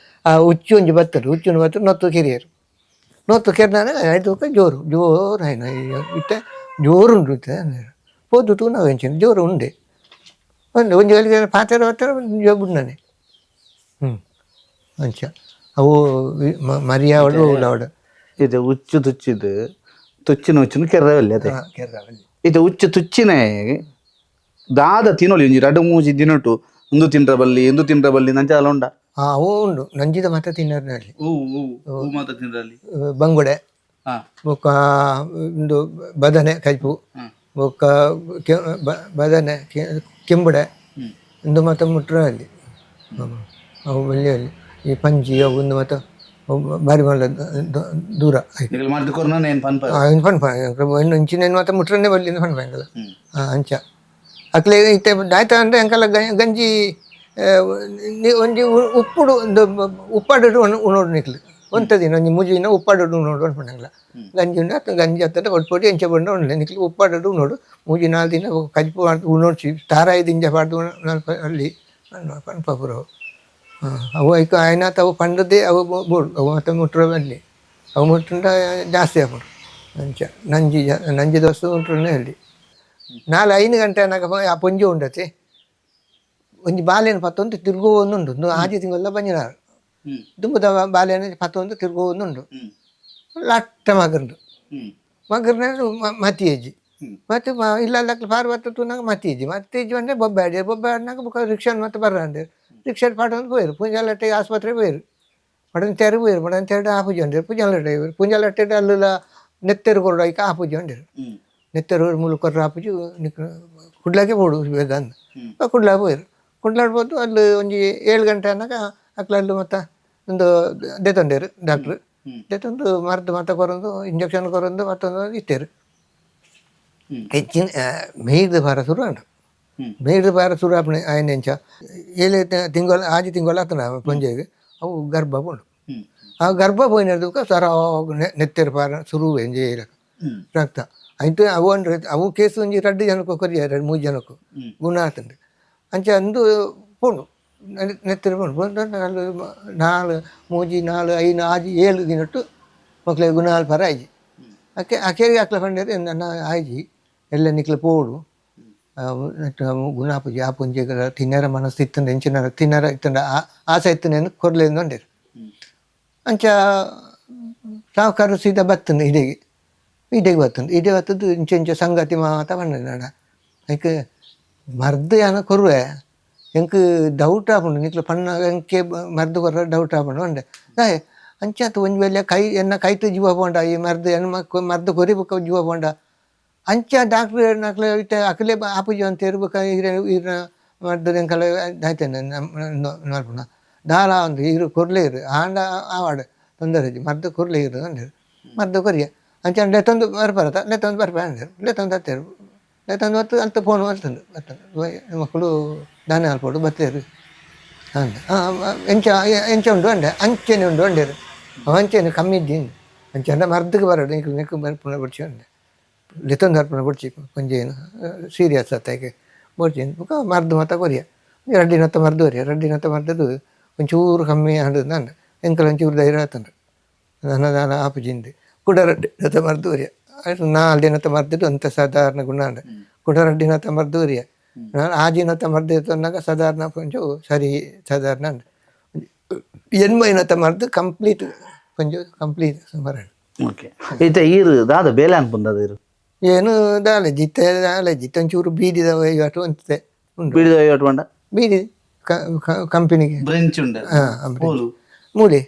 ಆ ಉಚ್ಚು ಒಂಜಿ ಬತ್ತರು ಉಚ್ಚುಂದು ಬತ್ತರು ನೊತ್ತು ಕೆರಿಯರು ನೊತ್ತು ಕೆರ್ನಾನೆ ಐದು ಜೋರು ಜೋರು ಆಯ್ನ ಇತ್ತೆ ಜೋರುಂಡು ಇತ್ತೆ ಪೋದು ತೂನ ಎಂಚಿನ ಜೋರು ಉಂಡೆ ಒಂದು ಒಂಜಿ ಗಳಿಗೆ ಪಾತೆರ ಬತ್ತರ ಜೋಬುಂಡನೆ ಹ್ಞೂ ಅಂಚ ಅವು ಮರಿಯಾವಡು ಉಳ್ಳಾವಡು. ಇದು ಉಚ್ಚು ತುಚ್ಚಿದ್ದು ತುಚ್ಚಿನ ಉಚ್ಚುನು ಕೆರ್ರವಲ್ಲಿ ಅದೇ. ಕೆರ್ರವಲ್ಲಿ. ಇದು ಉಚ್ಚು ತುಚ್ಚಿನ ದಾದ ತಿನ್ನೊಲಿ ಒಂಜಿ ರಡ್ಡು ಮೂಜಿ ದಿನಟು ಇಂದು ತಿಂಡ್ರ ಬಲ್ಲಿ ಇಂದು ತಿಂಡ್ರ ಬಲ್ಲಿ ನಂಚ ಅಲ್ಲ ಉಂಡ. ಹಾಂ ಅವು ಉಂಡು ನಂಜಿದ ಮಾತ್ರ ತಿನ್ನರ್ನಲ್ಲಿ. ಹೂ ಹೂ ಹೂ ಮಾತ್ರ ತಿಂಡ್ರಲ್ಲಿ. ಬಂಗುಡೆ ಹಾ. ಬೊಕ್ಕ ಉಂದು ಬದನೆ ಕೈಪು ಬೊಕ್ಕ ಬದನೆ ಕೆಂಬುಡೆ ಇಂದು ಮಾತ್ರ ಮುಟ್ರಲ್ಲಿ ಅವು ಬಲ್ಲಿಯಲ್ಲಿ ಈ ಪಂಜಿ ಅವು ಒಂದು ಮಾತ್ರ ಅವು ಬಾರಿ ಮಲ್ಲ ದೂರ ಆಯ್ತು. ನಿಗಲ್ ಮಾಡ್ದು ಕೊರ್ನ ಏನು ಪನ್ಪ. ಇನ್ನು ಪನ್ಪ ಇನ್ನು ಇಂಚಿನ ಮಾತ್ರ ಮುಟ್ರನ್ನೇ ಬಲ್ಲಿ ಪನ್ಪ ಎಂಕಲ ಅಂಚ ಅಕ್ಲೆ ಇತ್ತೆ ದಾಯ್ತ ಅಂದ್ರೆ ಅಂಕಲ ಗಂಜಿ ಒಂಜಿ ಉಪ್ಪುಡು ಒಂದು ಉಪ್ಪಾಡು ಉಣೋಡು ನಿಕ್ಲು ಒಂತ ದಿನ ಒಂಜಿ ಮುಜಿನ ಉಪ್ಪಾಡು ಉಣೋಡು ಅನ್ಪಂಡಂಗ್ಲ ಗಂಜಿ ಉಂಡು ಅತ್ತ ಗಂಜಿ ಅತ್ತಡ ಒಟ್ಟು ಎಂಚ ಬಂಡ ಉಂಡ್ಲೆ ನಿಕ್ಲು ಉಪ್ಪಾಡು ಉಣೋಡು ಮೂಜಿ ನಾಲ್ ದಿನ ಕಜ್ಪು ಉಣೋಡ್ಸಿ ತಾರಾಯಿ ದಿಂಜ ಪಾಡ್ದು ಅಲ್ಲಿ ಪನ್ಪ ಪುರ ಅವು ಐಕ ಆಯ್ನಾತ್ ಅವು ಪಂಡದೇ ಅವು ಬೋಡು ಅವು ಮತ್ತೆ ಮುಟ್ರ ಅಲ್ಲಿ ಅವು ಮುಟ್ಟುಂಡ ಜಾಸ್ತಿ ಆಪುಂಡು ಅಂಚ ನಂಜಿ ನಂಜಿ ದೋಸೆ ಉಂಟುನೇ ಅಲ್ಲಿ ನಾಲ್ ಐದು ಗಂಟೆ ಅನ್ನಾಗ ಆ ಪೊಂಜಿ ಉಂಡತೆ ಒಂಜಿ ಬಾಲೆನ ಪತ್ತೊಂದು ತಿರುಗುವೊಂದುಂಡು ಒಂದು ಆಜಿ ತಿಂಗಳೆಲ್ಲ ಬಂಜಿನಾರು ದುಂಬುದ ಬಾಲೆನ ಪತ್ತೊಂದು ತಿರುಗುವೊಂದುಂಡು ಲಟ್ಟ ಮಗರ್ದು ಮಗರ್ನ ಮತಿ ಏಜಿ ಮತ್ತೆ ಇಲ್ಲ ಅಲ್ಲಕ್ಕೆ ಪಾರು ಬತ್ತ ತೂನಾಗ ಮತಿ ಇಜ್ಜಿ ಮತ್ತಿ ಇಜ್ಜಿ ಅಂದ್ರೆ ಬೊಬ್ಬೆ ಆಡಿ ಬೊಬ್ಬೆ ಆಡಿನಾಗ ಬೊಕ್ಕ ರಿಕ್ಷಾ ಮತ್ತೆ ಬರ್ರಂಡೆ ರಿಕ್ಷಾ ಪಾಠ ಪೋಯಿರು ಪೂಂಜಾಲಟ್ಟೆ ಆಸ್ಪತ್ರೆ ಪೋಯಿರು ಮಡಂತೇರು ಪೋಯಿರು ಮಡಂತೇರು ಆಪುಜಿ ಉಂಡೇರು ಪೂಂಜಾಲಟ್ಟೆ ಪೋಯಿರು ಪೂಂಜಾಲಟ್ಟೆ ಅಲ್ಲ ನೆತ್ತೆರು ಕೊರಡು ಐಕ ಆಪುಜಿ ಉಂಡೇರು ನೆತ್ತೆರು ಮೂಲು ಕೊರ್ರ ಆಪುಜಿ ಕುಡ್ಲಾಕೆ ಬೋಡು ಬೇಗ ಅಂದ್ ಕುಡ್ಲಾ ಪೋಯಿರು. ಕುಂಡ್ಲಾಡ್ಬೋದು ಅಲ್ಲಿ ಒಂಜಿ 7 ಗಂಟೆ ಅನ್ನಕ ಅಕ್ಲ ಅಲ್ಲಿ ಮತ್ತೆ ಒಂದು ದೇತೊಂಡೇರು ಡಾಕ್ಟ್ರು ದೇತೊಂದು ಮದ್ದು ಮತ್ತೆ ಕೊರೊಂದು ಇಂಜೆಕ್ಷನ್ ಕೊರೊಂದು ಮತ್ತೊಂದು ಇತ್ತೇರು. ಹೆಚ್ಚಿನ ಮೇಯ್ದು ಭಾರ ಶುರು ಆಂಡ್. ಮೇಯ್ದು ಭಾರ ಶುರು ಆಪಣೆ ಆಯ್ನ ಎಂಚ 7 ತಿಂಗಳು 6 ತಿಂಗಳು ಆತನ ಪಂಜೆಗೆ ಅವು ಗರ್ಭ ಪೋಂಡು. ಆ ಗರ್ಭ ಪೋಯಿನದಕ್ಕೆ ಸರ ನೆತ್ತೆರ್ ಪಾರ ಶುರು ಎಂಜೆ ರಕ್ತ ಆಯ್ತು. ಅವು ಅಂದ್ರೆ ಅವು ಕೇಸ್ ಒಂಜಿ 2 ಜನಕ್ಕೂ ಕೊರಿಯ 2-3 ಜನಕ್ಕೂ ಗುಣ ಆತಂಡು. ಅಂಚ ಅಂದು ಪೋಂಡು ನೆತ್ತೆರ್ ಪೋಂಡು ಪೋಂಡು 4 4 3 4 5 6 7 ದಿನಟ್ಟು ಮಕ್ಳಿಗೆ ಗುಣ ಪರ ಆಯ್ಜಿ. ಅಕ್ಕೆ ಅಕೇರಿಗೆ ಅಕ್ಲ ಪಂಡೇರು ನನ್ನ ಆಯ್ಜಿ ಎಲ್ಲ ನಿಕ್ಲ ಪೋಡು ಗುಣ ಆಪುಜಿ ಆ ಪುಂಜಿ ತಿನ್ನರ ಮನಸ್ಸು ಇತ್ತಂಡ ಎಂಚಿನ ತಿನ್ನರ ಇತ್ತಂಡ ಆಸೆ ಇತ್ತನೇನು ಕೊರ್ಲೇಂದು ಅಂಡೇರು. ಅಂಚ ಸಾವುಕಾರ ಸೀದಾ ಬತ್ತಂದು ಇಡೆಗೆ ಇಡೆಗೆ ಬತ್ತಂದು ಇಡೆ ಬತ್ತದ್ದು ಇಂಚ ಇಂಚ ಸಂಗತಿ ಮಾತ ಪಂಡ ಐಕ್ ಮರ್ದು ಯಾನ ಕೊರುವೆ ಎಂಕ್ ಡೌಟ್ ಆಪುಂಡು ನಿಕ್ಲ ಪಣ್ಣಾಗ ಎಂಕೆ ಮರ್ದು ಕೊರ್ರ ಡೌಟ್ ಆಪುಂಡು ಅಂಡೆ ದಾಯೆ ಅಂಚಾತ ಒಂಜಿ ವೇಳೆ ಕೈ ಎನ್ನ ಕೈತು ಜೀವ ಪೋಂಡ ಈ ಮರ್ದು ಎನ್ನ ಮರ್ದು ಕೊರಿ ಬೊಕ್ಕ ಜೀವ ಪೋಂಡ ಅಂಚ ಡಾಕ್ಟ್ರ್ ನಕ್ಲೆ ಇತ್ತೆ ಅಕಲೆ ಆಪುಜಿ ಅಂತ ಇರ್ಬೇಕ ಇರ ಇರ ಮರ್ದು ಎಂಕಲೆ ಆಯ್ತೇನೆ ಮಲ್ಪುನ ದಾಲ ಒಂದು ಇರು ಕೊರ್ಲೆ ಇರು ಆಂಡ ಆವಾಡು ತೊಂದರೆ ಇಜ್ಜಿ ಮದ್ದು ಕೊರ್ಲೆ ಇರು ಅಂದೇರು ಮದ್ದು ಕೊರಿಯ ಅಂಚ ಲೆತ್ತೊಂದು ಬರ್ಪರತ ಲೆತ್ತೊಂದು ಬರ್ಪ ಅಂದೇರು ಲೆತ್ತೊಂದು ಹತ್ತೇರು ಲೆತ್ತೊಂದು ಬತ್ತು ಅಂತ ಫೋನ್ ಬರ್ತಂದು ಬರ್ತಂದು ಮಕ್ಕಳು ದಾನೆ ಅಲ್ಪೋಡು ಬತ್ತೇರು ಅಂದ ಎಂಚ ಎಂಚ ಉಂಡು ಅಂಡೆ ಅಂಚೆನೆ ಉಂಡು ಅಂಡೇರು ಅಂಚೆನೆ ಕಮ್ಮಿ ಇದ್ದೀನಿ ಅಂಚೆ ಅಂಡ ಮರ್ದಕ್ಕೆ ಬರಡು ನಿಕ್ಲು ನೆಕ್ಕು ಬರ್ಪುನ ಬಡ್ಚಿ ಅಂಡೆ ಲೆತ್ತೊಂದು ಬರ್ಪುನ ಬಡ್ಚಿ ಕೊಂಚ ಏನು ಸೀರಿಯಸ್ ಆತಾಯ್ಕೆ ಬಡ್ಚಿ ಬೊಕ ಮರ್ದು ಮಾತ ಕೊರಿಯ 2 ದಿನತ್ತ ಮರ್ದು ಕೊರಿಯ 2 ದಿನತ್ತ ಮರ್ದದು ಒಂಚೂರು ಕಮ್ಮಿ ಆಂಡ್ ಅಂದ ಎಂಕಲ್ ಒಂಚೂರು ಧೈರ್ಯ ಆತಂಡು ನನ್ನ ದಾನ ಆಪುಜಿಂದು ಕುಡ 2 ದಿನತ್ತ ಮರ್ದು ಕೊರಿಯ 4 ದಿನತ್ತ ಮರ್ದಿದ್ದು ಅಂತ ಸಾಧಾರಣ ಗುಣ ಅಂಡ ಕುಡ 2 ದಿನತ್ತ ಮರ್ದು ಕೊರಿಯ 6 ದಿನತ್ತ ಮರ್ದು ಇತ್ತನ್ನಾಗ ಸಾಧಾರಣ ಕೊಂಚ ಸರಿ ಸಾಧಾರಣ ಅಂಡ 8 ದಿನತ್ತ ಮರ್ದು ಕಂಪ್ಲೀಟ್ ಕೊಂಚ ಕಂಪ್ಲೀಟ್ ಸುಮಾರು. ಓಕೆ ಇತ್ತೆ ಈರು ದಾದ ಬೇಲೆ ಅನ್ಪುಂದದ ಇರು ಏನು ದಾಲೆ ಜಿತ್ತೆ ದಾಲೆ ಜಿತ್ತೆ ಒಂಚೂರು ಬೀದಿದ ವಹಿವಾಟು ಅಂತೆ ಉಂಟು. ಬೀಡಿದ ವಹಿವಾಟು ಪಂಡ ಬೀದಿ ಕಂಪನಿಗೆ ಬ್ರೆಂಚ್ ಉಂಡು ಹಾಂ ಮೂಲು ಮೂಲೆ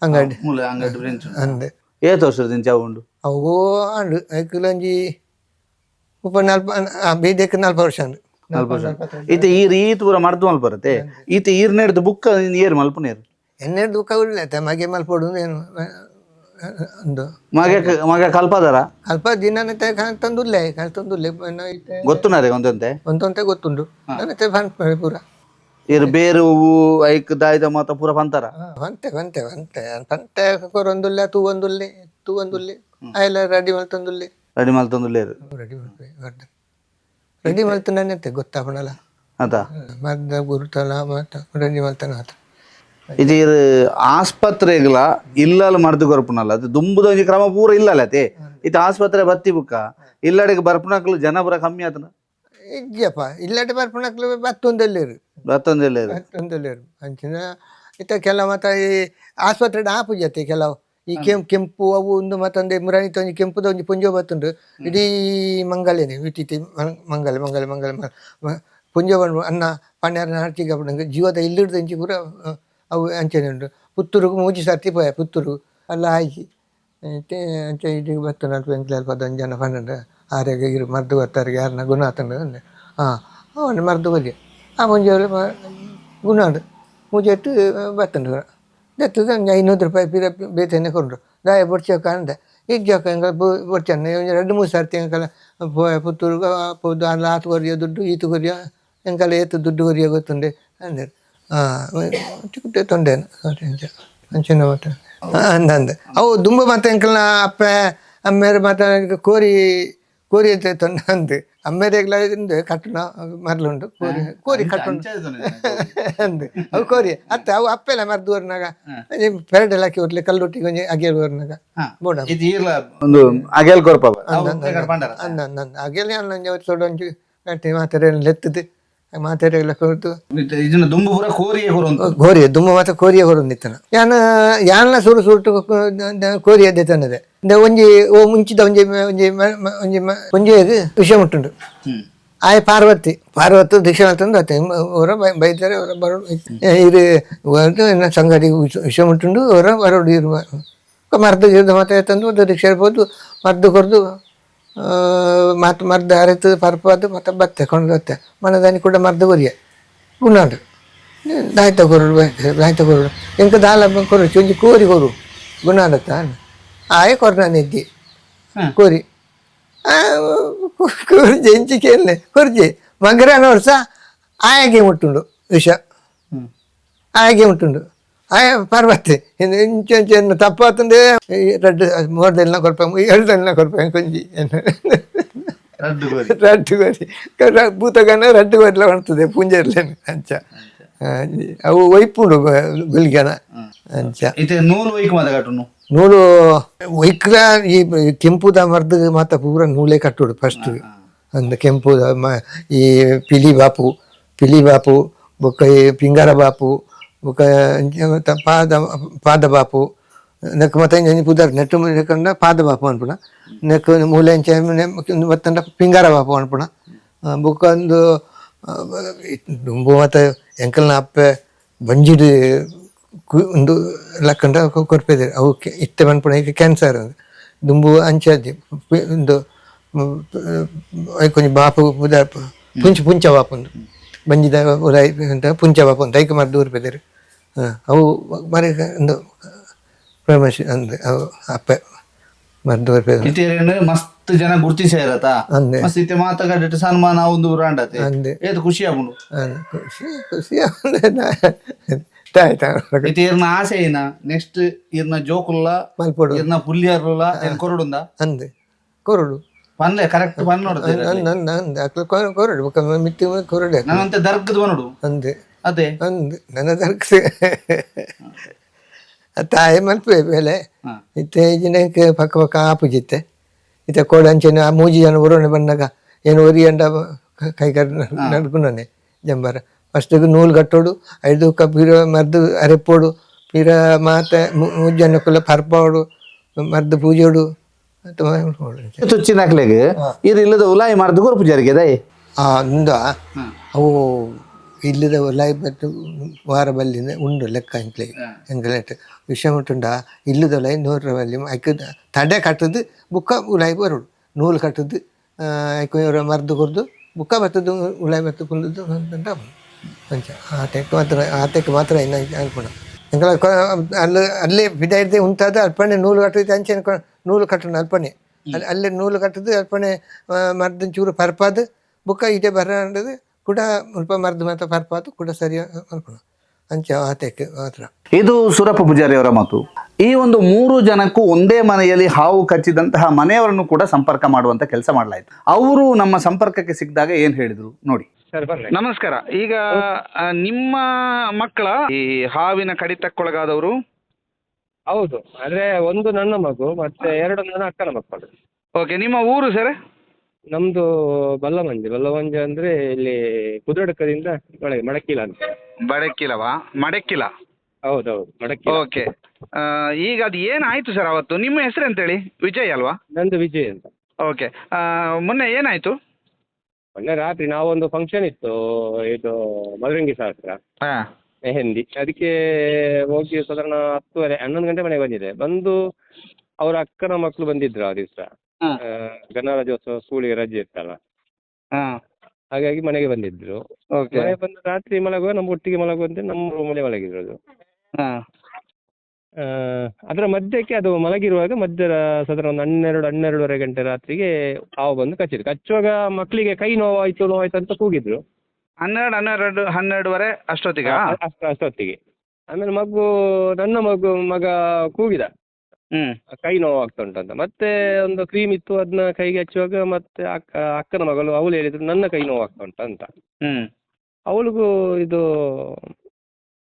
ಅಂಗಡಿ ಮೂಲೆ ಅಂಗಡಿ ಬ್ರೆಂಚ್ ಅಂದೆ ಏತ್ ವರ್ಷದ ಉಂಡು ಅವು ಆಂಡು ಐಕ್ಲಂಜಿ 34 ಬೀದಕ್ಕೆ 40 ವರ್ಷ ಅಂಡು. 40 ವರ್ಷ. ಇತ್ತೆ ಈರ್ ಈತ್ ಪೂರ ಮರ್ದು ಮಲ್ಪರತೆ ಈತ ಈರ್ ನೆಡ್ದು ಬುಕ್ಕ ಏರ್ ಮಲ್ಪುನೇರು ಎನ್ನೆರಡು ದುಃಖ ಉಳ್ಳೆ ಮಗೆ ಮಲ್ಪೊಡು ಏನು ಒಂದು ಮಗೆ ಮಗೆ ಕಲ್ಪದಾರ ಅಲ್ಪ ದಿನ ತಂದುಲ್ಲೆ ತಂದುಲ್ಲೆ ಇತ್ತೆ ಗೊತ್ತುನಾರೆ ಒಂದಂತೆ ಒಂದೊಂತೆ ಗೊತ್ತುಂಡು ನನತೆ ಪನ್ಪೆ ಪೂರ ಇರ್ ಬೇರು ಹೂವು ಐಕ್ ದಾಯ್ದ ಮಾತ ಪೂರ ಪಂತಾರ వంತೆ వంತೆ వంತೆ పంತೆ ಕೊರೊಂದುಲ್ಲೆ ತೂವೊಂದುಲ್ಲೆ ತೂವೊಂದುಲ್ಲೆ ಅಯಲ ರೆಡಿ ಮಲ್ತೊಂದುಲ್ಲೆ ರೆಡಿ ಮಲ್ತೊಂದುಲ್ಲೇರು ರೆಡಿ ಮಲ್ಪೆ ರೆಡಿ ಮಲ್ತನಂತೆ ಗೊತ್ತಾಪಣಲ್ಲ ಅತ ಮದ್ದ ಗುರುತಲ ಮತ್ತ ರೆಡಿ ಮಲ್ತನ ಆತ ಇದು ಇರ್ ಆಸ್ಪತ್ರೆಗಳ ಇಲ್ಲಲ್ ಮರ್ದು ಕೊರ್ಪುನಲ್ಲ ಅದು ದುಂಬುದ ಒಂಜಿ ಕ್ರಮ ಪೂರ ಇಲ್ಲಲ್ಲ ಅತೆ ಇತ್ತ ಆಸ್ಪತ್ರೆ ಬತ್ತಿ ಬುಕ್ಕ ಇಲ್ಲಡೆಗೆ ಬರ್ಪುನಕ್ಲು ಜನ ಪೂರ ಕಮ್ಮಿ ಆತನ ಇಜ್ಜಪ್ಪ ಇಲ್ಲಾಟ ಬರ್ಪುನಕ್ಲು ಬತ್ತೊಂದೆಲ್ಲೇರು ಬತ್ತೊಂದಿಲ್ಲೇರು ಬತ್ತೊಂದೆಲ್ಲೇರು ಅಂಚಿನ ಇತ್ತ ಕೆಲವು ಮತ್ತ ಈ ಆಸ್ಪತ್ರೆ ಆಪು ಜತೆ ಕೆಲವು ಈ ಕೆಂಪು ಕೆಂಪು ಅವು ಒಂದು ಮತ್ತೊಂದು ಮುರಾಣಿತ ಒಂಜಿ ಕೆಂಪುದ ಒಂಜಿ ಪುಂಜೋ ಬತ್ತುಂಡು ಇಡೀ ಮಂಗಲೇನೆ ವಿಟಿತಿ ಮಂಗಲ ಮಂಗಲ ಮಂಗಲ ಪುಂಜೋ ಬಂದು ಅನ್ನ ಪಣ್ಯಾರ ನಾಡ್ಚಿಗೆ ಅಪ್ಪಣಂಗೆ ಜೀವದ ಇಲ್ಲಿಡ್ದು ಇಂಚಿ ಪೂರ ಅವು ಅಂಚನೆ ಉಂಟು. ಪುತ್ತೂರುಗು ಮೂಜಿ ಸರ್ತಿ ಪೋಯ ಪುತ್ತೂರು ಅಲ್ಲ ಆಯ್ಕಿ ಅಂಚೆ ಇಡೀ ಬತ್ತುಂಡು ಅಲ್ಪ ಎಂಕ್ಲೆ ಅಲ್ಪ ಅದೊಂದು ಜನ ಪನ್ನೊಂಡು ಆರ್ಯಾಗ ಇರು ಮದ್ದು ಬರ್ತಾರೆ ಯಾರನ್ನ ಗುಣ ಆತಂಡು ಅಂದೆ ಹಾಂ ಅವನು ಮದ್ದು ಬಲ್ಲಿ ಆ ಮುಂಜಾನೆ ಗುಣ ಉಂಡು ಮೂಜಿ ಎಟ್ಟು ಬತ್ತುಂಡು ದೆತ್ತದ 500 ರೂಪಾಯಿ ಪಿರ ಬೇತನೆ ಕೊಂಡು ದಾಯ ಬೊಡ್ಚಕ ಅಂದೆ ಇಜ್ಜಕ್ಕ ಎಂಕಲ್ ಬೊಡ್ಚನ್ನ 2-3 ಸರ್ತಿ ಎಂಕಲ ಪುತ್ತೂರುಗ ಪೋದು ಅಲ್ಲ ಆತು ಕೊರಿಯ ದುಡ್ಡು ಈತು ಕೊರಿಯ ಎಂಕಲ ಏತು ದುಡ್ಡು ಕೊರಿಯ ಗೊತ್ತುಂಡೆ ಅಂದರು ಚಿಕ್ಕುಟ್ಟೆ ತೊಂಡೇನು ಅಂಚ ಅಂಚಿನ ಮತ್ತೆ ಅಂದ ಅಂದ ಅವು ದುಂಬ ಮತ್ತೆ ಎಂಕಲ್ನ ಅಪ್ಪೆ ಅಮ್ಮೇರು ಮತ್ತೆ ಕೋರಿ ಕೋರಿ ಅಂತ ತೊಂಡೆ ಅಂದು ಅಮ್ಮೇರೆಗ್ಲ ಇಂದು ಕಟ್ಟುನ ಮರ್ಲುಂಡು ಕೋರಿ ಕೋರಿ ಕಟ್ಟುಂಡು ಅಂದು ಅವು ಕೋರಿ ಅತ್ತೆ ಅವು ಅಪ್ಪೆಲ್ಲ ಮರ್ದು ಊರ್ನಾಗ ಪೆರಡೆಲ್ಲ ಹಾಕಿ ಒರ್ಲಿ ಕಲ್ಲುಟ್ಟಿ ಒಂಜಿ ಅಗೇಲ್ ಊರ್ನಾಗ ಬೋಡ ಒಂದು ಅಗೇಲ್ ಕೊರ್ಪ ಅಂದ ಅಂದ ಅಂದ ಅಗೇಲ್ ಅಂದ ಸೊಡ ಒಂಜಿ ಗಟ್ಟಿ ಮಾತೆರೆ ಲೆತ್ತದು ಮಾತೆರೆಲ್ಲ ಕೊರ್ದು ಇದನ್ನ ದುಂಬು ಪೂರ ಕೋರಿಯೇ ಕೊರುಂತು ಗೋರಿಯ ದುಂಬ ಮಾತ ಕೋರಿಯ ಹೊರೊಂದಿತ್ತನ ಯಾನ ಯಾನ್ಲ ಸುರು ಸುರುಟು ಕೋರಿಯ ದೆತನದೆ ಒಂಜಿ ಓ ಮುಂಚಿದ ಒಂಜಿ ಒಂಜಿ ಒಂಜಿ ಒಂಜಿ ವಿಷಯ ಮುಟ್ಟುಂಡು ಆಯ್ ಪಾರ್ವತಿ ಪಾರ್ವತಿ ದೀಕ್ಷೆ ತಂದು ಅತ್ತೆ ಅವರ ಬೈತಾರೆ ಅವರ ಬರೋಡು ಇದು ಎನ್ನ ಸಂಗಡಿ ವಿಷ ಮುಟ್ಟುಂಡು ಅವರ ಬರೋಡು ಇರುವ ಮರ್ದು ಗಿರ್ದು ಮಾತ ತಂದು ಒಂದು ದೀಕ್ಷೆ ಇರ್ಬೋದು ಮದ್ದು ಕೊರ್ದು ಮಾತು ಮರ್ದು ಅರೆತು ಪರ್ಪಾದು ಮತ್ತೆ ಬತ್ತೆ ಕೊಂಡು ಬತ್ತೆ ಮನದಾನಿ ಕೂಡ ಮರ್ದು ಕೊರಿಯ ಗುಣಾಂಡು ದಾಯ್ತ ಕೊರಡು ದಾಯ್ತ ಕೊರಡು ಎಂಕ ದಾಲ ಕೊರು ಒಂಜಿ ಕೋರಿ ಕೊರು ಗುಣಾಂಡತ್ತ ಆಯೆ ಕೊರ್ನ ನಿದ್ದಿ ಕೋರಿ ಕೊರ್ಜೆ ಇಂಚಿ ಕೇಳನೆ ಕೊರ್ಜೆ ಮಗರಾನ ವರ್ಷ ಆಯಗೆ ಮುಟ್ಟುಂಡು ವಿಷ ಆಯಗೆ ಮುಟ್ಟುಂಡು ಆಯ ಪರ್ವತೆ ಇಂಚ ಇಂಚ ಎನ್ನ ತಪ್ಪಾತಂದೆ ರಡ್ಡು ಮೂರ್ದೆಲ್ಲ ಕೊರ್ಪ ಏಳ್ದೆಲ್ಲ ಕೊರ್ಪ ಕೊಂಜಿ ರಡ್ಡು ಕೋರಿ. ರಡ್ಡು ಕೋರಿ ಭೂತಗನ ರಡ್ಡು ಕೋರಿಲ ಕಾಣ್ತದೆ ಪೂಂಜೆರ್ಲೇನು ಅಂಚ ಅವು ಒಯ್ಪುಂಡು ಗುಲ್ಗನ ಅಂಚ ಇತ್ತೆ ನೂಲು ಒಯ್ಕ್ ಮಾತ ಕಟ್ಟುನು ನೂಲು ಒಯ್ಕ್ಲ ಈ ಕೆಂಪುದ ಮರ್ದ್ ಮಾತ ಪೂರ ನೂಲೇ ಕಟ್ಟುಡು ಫಸ್ಟ್ ಅಂದ್ ಕೆಂಪುದ ಈ ಪಿಲಿ ಬಾಪು ಪಿಲಿ ಬಾಪು ಬೊಕ್ಕ ಈ ಪಿಂಗಾರ ಬಾಪು ಬೊಕ್ಕ ಇಂಚ ಮಾತ ಪಾದ ಪಾದ ಬಾಪು ನೆಕ್ ಮತ್ತ ಇಂಚ ಪುದರ್ ನೆಟ್ಟು ನೆಕ್ಕಂಡ ಪಾದ ಬಾಪು ಅನ್ಪುಣ ನೆಕ್ ಮೂಲೆ ಇಂಚ ಮತ್ತಂಡ ಪಿಂಗಾರ ಬಾಪು ಅನ್ಪುಣ ಬೊಕ್ಕ ಒಂದು ದುಂಬು ಮಾತ ಎಂಕಲ್ನ ಅಪ್ಪೆ ಬಂಜಿಡ್ ಉಂದು ಲಕ್ಕಂಡ ಕೊರ್ಪೆದೆರ್ ಅವು ಇತ್ತೆ ಪನ್ಪುನ ಐಕ್ ಕ್ಯಾನ್ಸರ್ ಅಂದ್ ದುಂಬು ಅಂಚಾಜಿ ಉಂದು ಐಕೊಂಜಿ ಬಾಪು ಪುದರ್ ಪುಂಚ ಪುಂಚ ಬಾಪುಂದು ಬಂಜಿದ ಉಲಾಯಿ ಅಂತ ಪುಂಚ ಬಾಪು ಅಂತ ಐಕ್ ಮರ್ದ್ ಊರ್ಪೆದೆರ್ ಅವು ಬಾರಿ ಉಂದು ಫೇಮಸ್ ಅಂದ್ ಅವು ಅಪ್ಪೆ ಮರ್ದ್ ಊರ್ಪೆದೆರ್. ಇತ್ತೆ ಮಸ್ತ್ ಜನ ಗುರ್ತಿಸೇರತ ಅಂದೆ. ಮಸ್ತ್ ಇತ್ತೆ ಮಾತ ಕಡೆಟ್ ಸನ್ಮಾನ ಒಂದು ಬ್ರಾಂಡ್ ಅತೆ. ಅಂದೆ. ಏತ್ ಖುಷಿ ಆಪುಂಡು. ಖುಷಿ ಖುಷಿ ಆಯ್ತಾ. ಇತ್ತೆ ಇರ್ನ ಆಸೆ ಏನ ನೆಕ್ಸ್ಟ್ ಇರ್ನ ಜೋಕುಲ್ಲ ಮಲ್ಪೊಡು. ಇರ್ನ ಪುಲ್ಲಿಯರ್ಲ ಏನ್ ಕೊರಡುಂದ? ಅಂದೆ ಕೊರಡು. ಪನ್ಲೆ ಕರೆಕ್ಟ್ ಪನ್ ನೋಡುತ್ತೆ. ಅಂದ್ ಅಂದ್ ಅಂದ್ ಅಕ್ಲು ಕೊರಡು ಬೊಕ್ಕ ಮಿತ್ತಿ ಕೊರಡೆ. ನನ್ನಂತೆ ದರ್ಗದ ಬನೋಡು. ಅಂದೆ. ಅದೇ. ಅಂದ್ ನನ್ನ ದರ್ಕ್ಸ್ ತಾಯಿ ಮಲ್ಪೆ ಬೇಲೆ. ಇತ್ತೆ ಜಿನಕ್ಕೆ ಪಕ್ಕ ಪಕ್ಕ ಆಪುಜಿತ್ತೆ ಇತ್ತೆ ಕೋಡಂಚೆನ ಆ ಮೂಜಿ ಜನ ಒರೋಣೆ ಬಂದಾಗ ಏನು ಒರಿಯಂಡ ಕೈ ಕರ್ ನಡ್ಕುನನೆ ಜಂಬಾರ ಫಸ್ಟಿಗೆ ನೂಲು ಕಟ್ಟೋಡು ಐದು ಪೀರ ಮರ್ದು ಅರೆಪೋಡು ಪೀರ ಮಾತೆ ಮೂಜಿ ಜನಕ್ಕುಲ್ಲ ಪರ್ಪಾಡು ಮರ್ದು ಪೂಜೋಡು ತುಚ್ಚಿನಕ್ಲೆಗ್ ಇರ್ ಇಲ್ಲದ ಉಲಾಯಿ ಮರ್ದು ಕೊರ್ಪು ಜರಿಗೆ ದಯೆ. ಆ ಉಂದ ಅವು ಇಲ್ಲದ ಉಲಾಯಿ ಬತ್ತು ವಾರ ಬಲ್ಲಿಂದ ಉಂಡು ಲೆಕ್ಕ ಎಂಕ್ಲೆ ಎಂಕ್ಲೆಟ್ ವಿಷಯ ಉಂಟುಂಡ ಇಲ್ಲದ ಉಲಾಯಿ ನೂರ ಬಲ್ಲಿ ಐಕ್ ತಡೆ ಕಟ್ಟದು ಬುಕ್ಕ ಉಲಾಯಿ ಬರೋಡು ನೂಲು ಕಟ್ಟದು ಐಕ್ ಮರ್ದು ಕೊರ್ದು ಬುಕ್ಕ ಬತ್ತದು ಉಲಾಯಿ ಬತ್ತು ಕುಂದದ್ದು ಅಂತ ಅಂಚ ಆತೆಕ್ ಮಾತ್ರ ಆತೆಕ್ ಮಾತ್ರ ಇನ್ನ ಅನ್ಪುಣ ಎಂಕಲ ಅಲ್ಲಿ ಅಲ್ಲೇ ಬಿದಾಯಿರ್ದೆ ಉಂಟಾದ ಅಲ್ಪನೆ ನೂಲು ಕಟ್ಟದು ಅಂಚೆ ನೂಲು ಕಟ್ಟಣ ಅಲ್ಪನೆ ಅಲ್ಲಿ ಅಲ್ಲೇ ನೂಲು ಕಟ್ಟದು ಅಲ್ಪನೆ ಮರ್ದನ್ ಚೂರು ಪರ್ಪಾದು ಬುಕ್ಕ ಇಡೆ ಬರಂಡದು ಕೂಡ ಮುಲ್ಪ ಮರ್ದು ಮಾತ್ರ ಪರ್ಪಾದು ಕೂಡ ಸರಿ ಅನ್ಪುಣ ಅಂಚ ಆತೆಕ್ ಮಾತ್ರ. ಇದು ಸೂರಪ್ಪ ಪೂಜಾರಿ ಅವರ ಮಾತು. ಈ ಒಂದು ಮೂರು ಜನಕ್ಕೂ ಒಂದೇ ಮನೆಯಲ್ಲಿ ಹಾವು ಕಚ್ಚಿದಂತಹ ಮನೆಯವರನ್ನು ಕೂಡ ಸಂಪರ್ಕ ಮಾಡುವಂತ ಕೆಲಸ ಮಾಡಲಾಯಿತು. ಅವರು ನಮ್ಮ ಸಂಪರ್ಕಕ್ಕೆ ಸಿಕ್ಕಿದಾಗ ಏನ್ ಹೇಳಿದ್ರು ನೋಡಿ. ಸರ್ ಬರ್ರಿ. ನಮಸ್ಕಾರ. ಈಗ ನಿಮ್ಮ ಮಕ್ಕಳ ಈ ಹಾವಿನ ಕಡಿತಕ್ಕೊಳಗಾದವರು? ಹೌದು, ಅಂದ್ರೆ ಒಂದು ನನ್ನ ಮಗು ಮತ್ತೆ ಎರಡು ನನ್ನ ಅಕ್ಕನ ಮಕ್ಕಳು. ಓಕೆ, ನಿಮ್ಮ ಊರು ಸರ್? ನಮ್ದು ಬಲ್ಲಮಂಜೆ. ಬಲ್ಲಮಂಜೆ ಅಂದ್ರೆ ಇಲ್ಲಿ ಕುದ್ರಡ್ಕದಿಂದ ಒಳಗೆ ಮಡಕಿಲ ಅಂತ. ಬಡಕಿಲವಾ ಮಡಕಿಲ? ಹೌದೌದು, ಮಡಕಿಲ. ಓಕೆ, ಈಗ ಅದು ಏನಾಯ್ತು ಸರ್ ಅವತ್ತು? ನಿಮ್ಮ ಹೆಸರು ಅಂತೇಳಿ? ವಿಜಯ್ ಅಲ್ವಾ? ನಂದು ವಿಜಯ್ ಅಂತ. ಓಕೆ, ಮೊನ್ನೆ ಏನಾಯ್ತು? ಮೊನ್ನೆ ರಾತ್ರಿ ನಾವೊಂದು ಫಂಕ್ಷನ್ ಇತ್ತು, ಇದು ಮದರಂಗಿ ಶಾಸ್ತ್ರ ಮೆಹಂದಿ, ಅದಕ್ಕೆ ಹೋಗಿ ಸಾಧಾರಣ 10:30 11 ಗಂಟೆ ಮನೆಗೆ ಬಂದಿದೆ. ಬಂದು ಅವರ ಅಕ್ಕನ ಮಕ್ಕಳು ಬಂದಿದ್ರು ಆ ದಿವಸ, ಗಣರಾಜ್ಯೋತ್ಸವ ಸ್ಕೂಲಿಗೆ ರಜೆ ಇತ್ತಲ್ಲ, ಹಾಗಾಗಿ ಮನೆಗೆ ಬಂದಿದ್ರು. ಮನೆಗೆ ಬಂದು ರಾತ್ರಿ ಮಲಗುವ ನಮ್ಮ ಒಟ್ಟಿಗೆ ಮಲಗುವಂತೆ ನಮ್ಮ ರೂಮಲ್ಲೇ ಮಲಗಿದ್ರು ಅದು. ಅದರ ಮಧ್ಯಕ್ಕೆ ಅದು ಮಲಗಿರುವಾಗ ಮಧ್ಯ ಸಾಧಾರಣ ಒಂದು 12 12:30 ಗಂಟೆ ರಾತ್ರಿಗೆ ಹಾವು ಬಂದು ಕಚ್ಚಿದ್ರು. ಕಚ್ಚುವಾಗ ಮಕ್ಕಳಿಗೆ ಕೈ ನೋವಾಯ್ತು ನೋವಾಯ್ತು ಅಂತ ಕೂಗಿದ್ರು. 12 12 12:30 ಅಷ್ಟೊತ್ತಿಗ? ಅಷ್ಟೊತ್ತಿಗೆ. ಆಮೇಲೆ ಮಗು ನನ್ನ ಮಗು ಮಗ ಕೂಗಿದ ಕೈ ನೋವಾಗ್ತಾ ಉಂಟಂತ. ಮತ್ತೆ ಒಂದು ಕ್ರೀಮ್ ಇತ್ತು, ಅದನ್ನ ಕೈಗೆ ಹಚ್ಚುವಾಗ ಮತ್ತೆ ಅಕ್ಕನ ಮಗಳು ಅವಳು ಹೇಳಿದ್ರು ನನ್ನ ಕೈ ನೋವಾಗ್ತಾ ಉಂಟಂತ. ಅವಳಿಗೂ ಇದು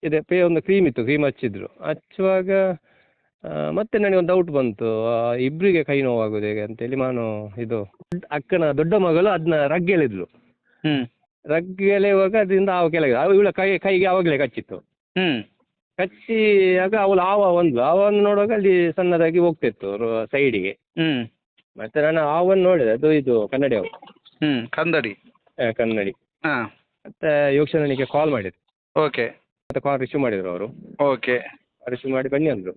ಇದೆ ಪೇ ಒಂದು ಕ್ರೀಮ್ ಇತ್ತು, ಕ್ರೀಮ್ ಹಚ್ಚಿದ್ರು. ಹಚ್ಚುವಾಗ ಮತ್ತೆ ನನಗೆ ಒಂದು ಡೌಟ್ ಬಂತು, ಇಬ್ಬರಿಗೆ ಕೈ ನೋವಾಗುದು ಹೇಗೆ ಅಂತೇಳಿ. ನಾನು ಇದು ಅಕ್ಕನ ದೊಡ್ಡ ಮಗಳು ಅದನ್ನ ರಗ್ ಎಳೆದ್ಲು. ರಗ್ ಎಳೆಯುವಾಗ ಅದರಿಂದ ಹಾವು ಕೆಳಗೆ ಇವಳ ಕೈಗೆ ಆವಾಗಲೇ ಕಚ್ಚಿತ್ತು. ಕಚ್ಚಿ ಆಗ ಅವಳು ಹಾವು ಒಂದು ಹಾವನ್ನು ನೋಡುವಾಗ ಅಲ್ಲಿ ಸಣ್ಣದಾಗಿ ಹೋಗ್ತಿತ್ತು ಸೈಡಿಗೆ. ಮತ್ತೆ ನಾನು ಹಾವನ್ನು ನೋಡಿದೆ, ಅದು ಇದು ಕನ್ನಡಿ ಹಾವು. ಕನ್ನಡಿ. ಕನ್ನಡಿ. ಮತ್ತೆ ಯೋಗಕ್ಷಣಿಗೆ ಕಾಲ್ ಮಾಡಿದ್ರು. ಮತ್ತೆ ಕಾಲ್ ರಿಸೀವ್ ಮಾಡಿದ್ರು ಅವರು. ರಿಸೀವ್ ಮಾಡಿ ಬನ್ನಿ ಅಂದ್ರು.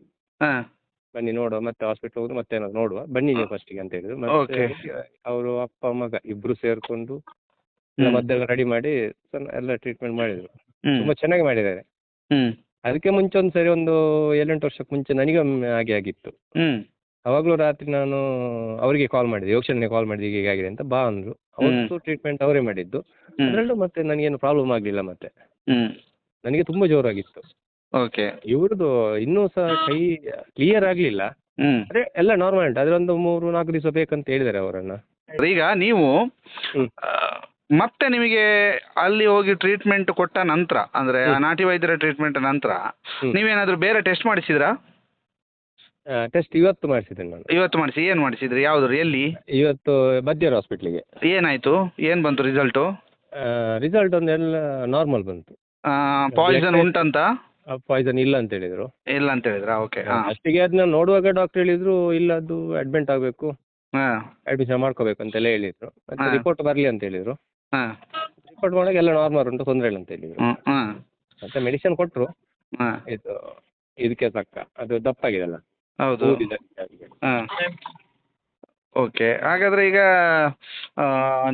ಬನ್ನಿ ನೋಡುವ, ಮತ್ತೆ ಹಾಸ್ಪಿಟಲ್ ಹೋಗುದು ಮತ್ತೆ ಏನಾದ್ರು ನೋಡುವ, ಬನ್ನಿ ನೀವು ಫಸ್ಟಿಗೆ ಅಂತ ಹೇಳಿದ್ರು. ಮತ್ತೆ ಅವರು ಅಪ್ಪ ಮಗ ಇಬ್ರು ಸೇರ್ಕೊಂಡು ಎಲ್ಲ ಮದ್ದೆಲ್ಲ ರೆಡಿ ಮಾಡಿ ಸಣ್ಣ ಎಲ್ಲ ಟ್ರೀಟ್ಮೆಂಟ್ ಮಾಡಿದ್ರು. ತುಂಬಾ ಚೆನ್ನಾಗಿ ಮಾಡಿದ್ದಾರೆ. ಅದಕ್ಕೆ ಮುಂಚೆ ಒಂದು ಸರಿ ಒಂದು 7-8 ವರ್ಷಕ್ಕೆ ಮುಂಚೆ ನನಗೆ ಒಮ್ಮೆ ಹಾಗೆ ಆಗಿತ್ತು. ಅವಾಗಲೂ ರಾತ್ರಿ ನಾನು ಅವರಿಗೆ ಕಾಲ್ ಮಾಡಿದೆ, ಯೋಗೇಶನಿಗೆ ಕಾಲ್ ಮಾಡಿದೆ, ಹೀಗೆ ಆಗಿದೆ ಅಂತ ಬಾ ಅಂದ್ರು. ಅವತ್ತು ಟ್ರೀಟ್ಮೆಂಟ್ ಅವರೇ ಮಾಡಿದ್ದು. ಅದರಲ್ಲೂ ಮತ್ತೆ ನನಗೇನು ಪ್ರಾಬ್ಲಮ್ ಆಗಲಿಲ್ಲ. ಮತ್ತೆ ನನಗೆ ತುಂಬಾ ಜೋರಾಗಿತ್ತು. ಇವ್ರದ್ದು ಇನ್ನೂ ಸಹ ಕೈ ಕ್ಲಿಯರ್ ಆಗಲಿಲ್ಲ, ಅದೇ ಎಲ್ಲ ನಾರ್ಮಲ್ ಉಂಟು. ಅದ್ರ ಒಂದು 3-4 ದಿವಸ ಬೇಕಂತ ಹೇಳಿದ್ದಾರೆ ಅವರನ್ನ. ಈಗ ನೀವು ಮತ್ತೆ ನಿಮಗೆ ಅಲ್ಲಿ ಹೋಗಿ ಟ್ರೀಟ್ಮೆಂಟ್ ಕೊಟ್ಟ ನಂತರ, ಅಂದ್ರೆ ನಾಟಿ ವೈದ್ಯರ ಟ್ರೀಟ್ಮೆಂಟ್ ನಂತರ ನೀವೇನಾದ್ರೂ ಬೇರೆ ಟೆಸ್ಟ್ ಮಾಡಿಸಿದ್ರಾ? ಟೆಸ್ಟ್ ಇವತ್ತು ಮಾಡಿಸಿದ್ದೇನೆ ನಾನು. ಇವತ್ತು ಮಾಡಿಸಿ ಏನು ಮಾಡಿಸಿದ್ರಿ? ಯಾವ್ದು, ಎಲ್ಲಿ? ಇವತ್ತು ಬದ್ಯರ್ ಹಾಸ್ಪಿಟ್ಲಿಗೆ. ಏನಾಯ್ತು, ಏನು ಬಂತು ರಿಸಲ್ಟು? ರಿಸಲ್ಟ್ ಒಂದು ಎಲ್ಲ ನಾರ್ಮಲ್ ಬಂತು. ಪಾಯ್ಸನ್ ಉಂಟಂತ? ಪಾಯ್ಸನ್ ಇಲ್ಲ ಅಂತ ಹೇಳಿದ್ರು. ಇಲ್ಲ ಅಂತ ಹೇಳಿದ್ರಾ? ಓಕೆ. ಅಷ್ಟಿಗೆ ಅದನ್ನ ನೋಡುವಾಗ ಡಾಕ್ಟರ್ ಹೇಳಿದ್ರು ಇಲ್ಲ ಅದು ಅಡ್ಮಿಟ್ ಆಗಬೇಕು, ಅಡ್ಮಿಷನ್ ಮಾಡ್ಕೋಬೇಕು ಅಂತೆಲ್ಲ ಹೇಳಿದ್ರು. ಮತ್ತೆ ರಿಪೋರ್ಟ್ ಬರಲಿ ಅಂತ ಹೇಳಿದ್ರು. ರಿಪೋರ್ಟ್ ಮಾಡುವಾಗ ಎಲ್ಲ ನಾರ್ಮಲ್ ಉಂಟು, ತೊಂದರೆ ಇಲ್ಲ ಅಂತ ಹೇಳಿದ್ರು. ಮತ್ತೆ ಮೆಡಿಸಿನ್ ಕೊಟ್ಟರು. ಇದು ಇದಕ್ಕೆ ತಕ್ಕ ಅದು ದಪ್ಪಾಗಿದೆಲ್ಲ. ಹೌದು. ಓಕೆ, ಹಾಗಾದ್ರೆ ಈಗ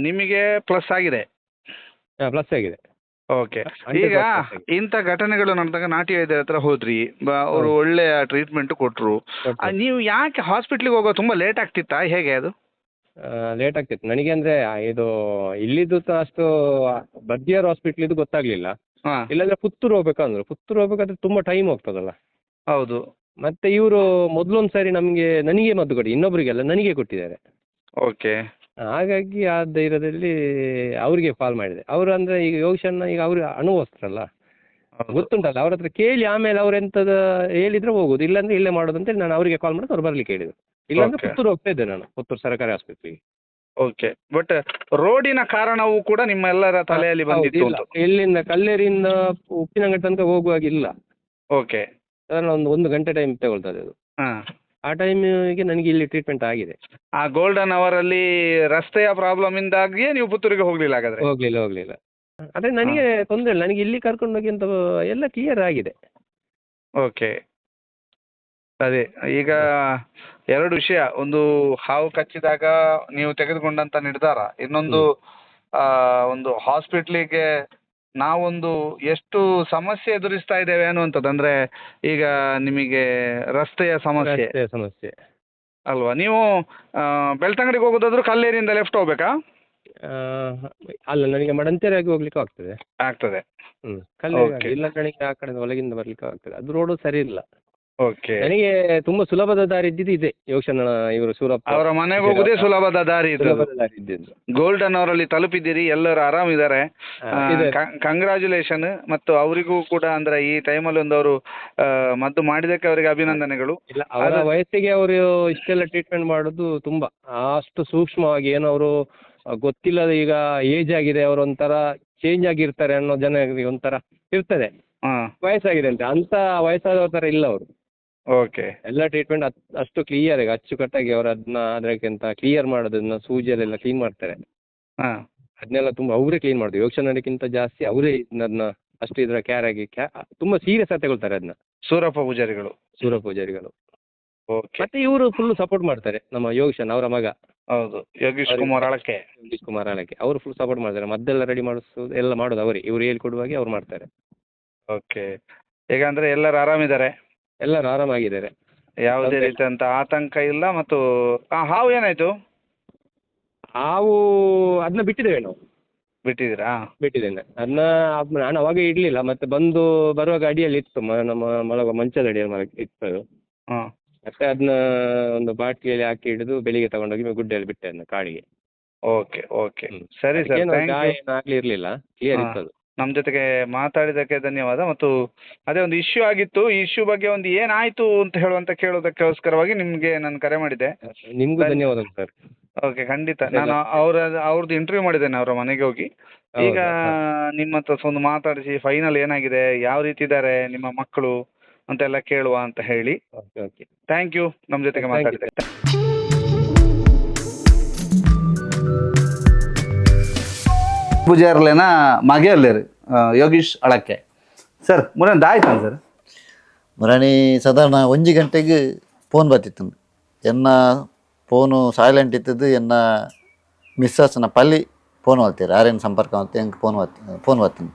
ನಿಮಗೆ ಪ್ಲಸ್ ಆಗಿದೆ? ಪ್ಲಸ್ ಆಗಿದೆ. ಓಕೆ. ಈಗ ಇಂಥ ಘಟನೆಗಳು ನಡೆದಾಗ ನಾಟಿ ವೈದ್ಯರ ಹತ್ರ ಹೋದ್ರಿ, ಅವರು ಒಳ್ಳೆಯ ಟ್ರೀಟ್ಮೆಂಟ್ ಕೊಟ್ಟರು. ನೀವು ಯಾಕೆ ಹಾಸ್ಪಿಟ್ಲಿಗೆ ಹೋಗೋ ತುಂಬಾ ಲೇಟ್ ಆಗ್ತಿತ್ತಾ, ಹೇಗೆ ಅದು? ಲೇಟ್ ಆಗ್ತಿತ್ತು ನನಗೆ. ಅಂದ್ರೆ ಇದು ಇಲ್ಲಿದ್ದು ಅಷ್ಟು ಬದ್ಯಾರ್ ಹಾಸ್ಪಿಟ್ಲ್ ಇದು ಗೊತ್ತಾಗ್ಲಿಲ್ಲ. ಇಲ್ಲಾಂದ್ರೆ ಪುತ್ತೂರು ಹೋಗ್ಬೇಕಂದ್ರು, ಪುತ್ತೂರು ಹೋಗ್ಬೇಕಾದ್ರೆ ತುಂಬಾ ಟೈಮ್ ಹೋಗ್ತದಲ್ಲ. ಹೌದು. ಮತ್ತೆ ಇವರು ಮೊದಲೊಂದು ಸಾರಿ ನನಗೆ ಮದ್ದು ಕೊಡಿ, ಇನ್ನೊಬ್ಬರಿಗೆಲ್ಲ ನನಗೆ ಕೊಟ್ಟಿದ್ದಾರೆ. ಓಕೆ. ಹಾಗಾಗಿ ಆ ಧೈರ್ಯದಲ್ಲಿ ಅವರಿಗೆ ಕಾಲ್ ಮಾಡಿದೆ. ಅವರು ಅಂದ್ರೆ ಈಗ ಯೋಗೇಶನ್ನ ಈಗ ಅವರು ಅನುಭವಿಸ್ತಾರಲ್ಲ, ಗೊತ್ತುಂಟಲ್ಲ, ಅವ್ರ ಹತ್ರ ಕೇಳಿ ಆಮೇಲೆ ಅವ್ರು ಎಂತದ ಹೇಳಿದ್ರೆ ಹೋಗುದು, ಇಲ್ಲಾಂದ್ರೆ ಇಲ್ಲೇ ಮಾಡೋದು ಅಂತೇಳಿ ನಾನು ಅವರಿಗೆ ಕಾಲ್ ಮಾಡಿದ್ರೆ ಅವ್ರು ಬರ್ಲಿಕ್ಕೆ ಹೇಳಿದ್ರು. ಇಲ್ಲಾಂದ್ರೆ ಪುತ್ತೂರು ಹೋಗ್ತಾ ಇದ್ದೆ ನಾನು, ಪುತ್ತೂರು ಸರ್ಕಾರಿ ಆಸ್ಪತ್ರೆಗೆ. ಓಕೆ. ಬಟ್ ರೋಡಿನ ಕಾರಣವೂ ಕೂಡ ನಿಮ್ಮ ಎಲ್ಲರ ತಲೆಯಲ್ಲಿ ಬಂದಿತ್ತು. ಇಲ್ಲಿಂದ ಕಲ್ಲೇರಿಯಿಂದ ಉಪ್ಪಿನಂಗಡಿ ತನಕ ಹೋಗುವಾಗಿಲ್ಲ. ಓಕೆ. ಸಾಧಾರಣ ಒಂದು ಗಂಟೆ ಟೈಮ್ ತಗೊಳ್ತದೆ ಅದು. ಆ ಟೈಮಿಗೆ ನನಗೆ ಇಲ್ಲಿ ಟ್ರೀಟ್ಮೆಂಟ್ ಆಗಿದೆ. ಆ ಗೋಲ್ಡನ್ ಅವರ್ ಅಲ್ಲಿ ರಸ್ತೆಯ ಪ್ರಾಬ್ಲಮ್ ಇಂದಾಗಿಯೇ ನೀವು ಪುತ್ತೂರಿಗೆ ಹೋಗ್ಲಿಲ್ಲ ಹಾಗಾದ್ರೆ? ಹೋಗ್ಲಿಲ್ಲ. ಅದೇ ನನಗೆ ತೊಂದರೆ ಇಲ್ಲ, ನನಗೆ ಇಲ್ಲಿ ಕರ್ಕೊಂಡೋಗಿ ಅಂತ ಎಲ್ಲ ಕ್ಲಿಯರ್ ಆಗಿದೆ. ಓಕೆ. ಅದೇ ಈಗ ಎರಡು ವಿಷಯ, ಒಂದು ಹಾವು ಕಚ್ಚಿದಾಗ ನೀವು ತೆಗೆದುಕೊಂಡಂತ ನಿರ್ಧಾರ, ಇನ್ನೊಂದು ಒಂದು ಹಾಸ್ಪಿಟ್ಲಿಗೆ ನಾವೊಂದು ಎಷ್ಟು ಸಮಸ್ಯೆ ಎದುರಿಸ್ತಾ ಇದ್ದೇವೆ ಅನ್ನುವಂಥದ್ದು. ಅಂದ್ರೆ ಈಗ ನಿಮಗೆ ರಸ್ತೆಯ ಸಮಸ್ಯೆ ಸಮಸ್ಯೆ ಅಲ್ವಾ? ನೀವು ಬೆಳ್ತಂಗಡಿಗೆ ಹೋಗೋದಾದ್ರೂ ಕಲ್ಲೇರಿಯಿಂದ ಲೆಫ್ಟ್ ಹೋಗ್ಬೇಕಾ? ಅಲ್ಲ, ನನಗೆ ಮಡಂತೇರಿಯಾಗಿ ಹೋಗ್ಲಿಕ್ಕೆ ಆಗ್ತದೆ. ಆಗ್ತದೆ. ಕಲ್ಲೇರಿ ಇಲ್ಲ, ನನಗೆ ಆ ಕಡೆ ಒಳಗಿಂದ ಬರ್ಲಿಕ್ಕೆ ಆಗ್ತದೆ. ಅದು ರೋಡು ಸರಿ ಇಲ್ಲ. ಓಕೆ. ನನಗೆ ತುಂಬಾ ಸುಲಭದ ದಾರಿ ಇದ್ದಿದ್ದು ಇದೆ, ಯೋಗೇಶಣ್ಣ ಇವರು ಸೂರಪ್ಪ ಅವರ ಮನೆಗೆ ಹೋಗುದೇ ಸುಲಭದ ದಾರಿ ಇದ್ದಿದ್ದು. ಗೋಲ್ಡನ್ ಅವರಲ್ಲಿ ತಲುಪಿದ್ದೀರಿ, ಎಲ್ಲರೂ ಆರಾಮಿದ್ದಾರೆ, ಕಂಗ್ರಾಚುಲೇಷನ್. ಮತ್ತು ಅವರಿಗೂ ಕೂಡ ಅಂದ್ರೆ ಈ ಟೈಮಲ್ಲಿ ಒಂದು ಅವರು ಮದ್ದು ಮಾಡಿದಕ್ಕೆ ಅವರಿಗೆ ಅಭಿನಂದನೆಗಳು. ಇಲ್ಲ, ಅವರ ವಯಸ್ಸಿಗೆ ಅವರು ಇಷ್ಟೆಲ್ಲ ಟ್ರೀಟ್ಮೆಂಟ್ ಮಾಡೋದು ತುಂಬಾ ಅಷ್ಟು ಸೂಕ್ಷ್ಮವಾಗಿ, ಏನೋ ಅವರು ಗೊತ್ತಿಲ್ಲದ ಈಗ ಏಜ್ ಆಗಿದೆ, ಅವರು ಒಂಥರ ಚೇಂಜ್ ಆಗಿರ್ತಾರೆ ಅನ್ನೋ ಜನ ಒಂಥರ ಇರ್ತದೆ, ವಯಸ್ಸಾಗಿದೆ ಅಂತ, ಅಂತ ವಯಸ್ಸಾದವ್ರ ತರ ಇಲ್ಲ ಅವರು. ಓಕೆ. ಎಲ್ಲ ಟ್ರೀಟ್ಮೆಂಟ್ ಅಷ್ಟು ಕ್ಲಿಯರ್ ಆಗಿ ಅಚ್ಚುಕಟ್ಟಾಗಿ ಅವರು ಅದನ್ನ ಅದಕ್ಕಿಂತ ಕ್ಲಿಯರ್ ಮಾಡೋದನ್ನ ಸೂಜಿಯಲ್ಲೆಲ್ಲ ಕ್ಲೀನ್ ಮಾಡ್ತಾರೆ. ಅದನ್ನೆಲ್ಲ ತುಂಬಾ ಅವರೇ ಕ್ಲೀನ್ ಮಾಡೋದು, ಯೋಗೇಶಣ್ಣಕ್ಕಿಂತ ಜಾಸ್ತಿ ಅವರೇ ಅದನ್ನ ಅಷ್ಟು ಇದರ ಕೇರ್ ಆಗಿ ತುಂಬಾ ಸೀರಿಯಸ್ ಆಗಿ ತಗೊಳ್ತಾರೆ ಅದನ್ನ ಸೂರಪ್ಪ ಪೂಜಾರಿಗಳು. ಸೂರಪ್ಪ ಪೂಜಾರಿಗಳು. ಮತ್ತೆ ಇವರು ಫುಲ್ ಸಪೋರ್ಟ್ ಮಾಡ್ತಾರೆ, ನಮ್ಮ ಯೋಗೇಶನ್ ಅವರ ಮಗ. ಹೌದು, ಯೋಗೇಶ್ ಕುಮಾರ್ ಅಳಕೆ. ಯೋಗೇಶ್ ಕುಮಾರ್ ಅಳಕೆ ಅವರು ಫುಲ್ ಸಪೋರ್ಟ್ ಮಾಡ್ತಾರೆ. ಮದ್ದೆಲ್ಲ ರೆಡಿ ಮಾಡಿಸೋದು ಎಲ್ಲ ಮಾಡೋದು ಅವರೇ, ಇವ್ರು ಹೇಳ್ಕೊಡುವಾಗೆ ಅವ್ರು ಮಾಡ್ತಾರೆ. ಓಕೆ. ಈಗ ಅಂದ್ರೆ ಎಲ್ಲರೂ ಆರಾಮಿದ್ದಾರೆ? ಎಲ್ಲರೂ ಆರಾಮಾಗಿದ್ದಾರೆ, ಯಾವುದೇ ರೀತಿಯಂತ ಆತಂಕ ಇಲ್ಲ. ಮತ್ತು ಹಾವು ಏನಾಯ್ತು? ಹಾವು ಅದನ್ನ ಬಿಟ್ಟಿದ್ದೇವೆ ನಾವು. ಬಿಟ್ಟಿದ್ದೀರಾ? ಬಿಟ್ಟಿದ್ದೇನೆ ಅದನ್ನ. ನಾನು ಅವಾಗ ಇಡ್ಲಿಲ್ಲ, ಮತ್ತೆ ಬಂದು ಬರುವಾಗ ಅಡಿಯಲ್ಲಿ ಇತ್ತು, ನಮ್ಮ ಮಲಗುವ ಮಂಚದ ಅಡಿಯಲ್ಲಿ ಇತ್ತು ಅದು. ಮತ್ತೆ ಅದನ್ನ ಒಂದು ಬಾಟ್ಲಿಯಲ್ಲಿ ಹಾಕಿ ಹಿಡಿದು ಬೆಳಿಗ್ಗೆ ತಗೊಂಡೋಗಿ ಗುಡ್ಡೆಯಲ್ಲಿ ಬಿಟ್ಟೆ ಅದನ್ನ ಕಾಡಿಗೆ. ಓಕೆ ಓಕೆ, ಸರಿ ಸರ್, ಗಾಯ ಆಗ್ಲಿ ಇರ್ಲಿಲ್ಲ, ಕ್ಲಿಯರ್ ಇತ್ತು ಅದು. ನಮ್ಮ ಜೊತೆಗೆ ಮಾತಾಡಿದ್ದಕ್ಕೆ ಧನ್ಯವಾದ. ಮತ್ತು ಅದೇ ಒಂದು ಇಶ್ಯೂ ಆಗಿತ್ತು, ಈ ಇಶ್ಯೂ ಬಗ್ಗೆ ಒಂದು ಏನಾಯ್ತು ಅಂತ ಹೇಳುವಂತ ಕೇಳೋದಕ್ಕೋಸ್ಕರವಾಗಿ ನಿಮಗೆ ನಾನು ಕರೆ ಮಾಡಿದ್ದೆ. ನಿಮಗೂ ಧನ್ಯವಾದ ಸರ್. ಓಕೆ, ಖಂಡಿತ ನಾನು ಅವ್ರದ್ದು ಇಂಟರ್ವ್ಯೂ ಮಾಡಿದ್ದೇನೆ ಅವರ ಮನೆಗೆ ಹೋಗಿ. ಈಗ ನಿಮ್ಮ ಹತ್ರ ಒಂದು ಮಾತಾಡಿಸಿ ಫೈನಲ್ ಏನಾಗಿದೆ, ಯಾವ ರೀತಿ ಇದ್ದಾರೆ ನಿಮ್ಮ ಮಕ್ಕಳು ಅಂತೆಲ್ಲ ಕೇಳುವ ಅಂತ ಹೇಳಿ. Okay, thank you ನಮ್ಮ ಜೊತೆಗೆ ಮಾತಾಡಿದೆ. ಪೂಜಾರ್ಲೇನ ಮಗೆ ಅಲ್ಲೇರಿ ಯೋಗೀಶ್ ಅಳಕ್ಕೆ ಸರ್. ಮುರನ್ ದಾಯ್ತಾನ ಸರ್? ಮುರಣಿ ಸಾಧಾರಣ 1 ಗಂಟೆಗೆ ಫೋನ್ ಬತ್ತಿತ್ತು. ಎನ್ನ ಫೋನು ಸೈಲೆಂಟ್ ಇತ್ತದ್ದು, ಎನ್ನ ಮಿಸ್ಸಸ್ನ ಪಲ್ಲಿ Phone ಮಲ್ತೀರಿ ಆರೇನು ಸಂಪರ್ಕ ಮಲ್ತೆ ಎಂಕ್ ಫೋನ್ ಬತ್ ಫೋನ್ ಬತ್ತಂದು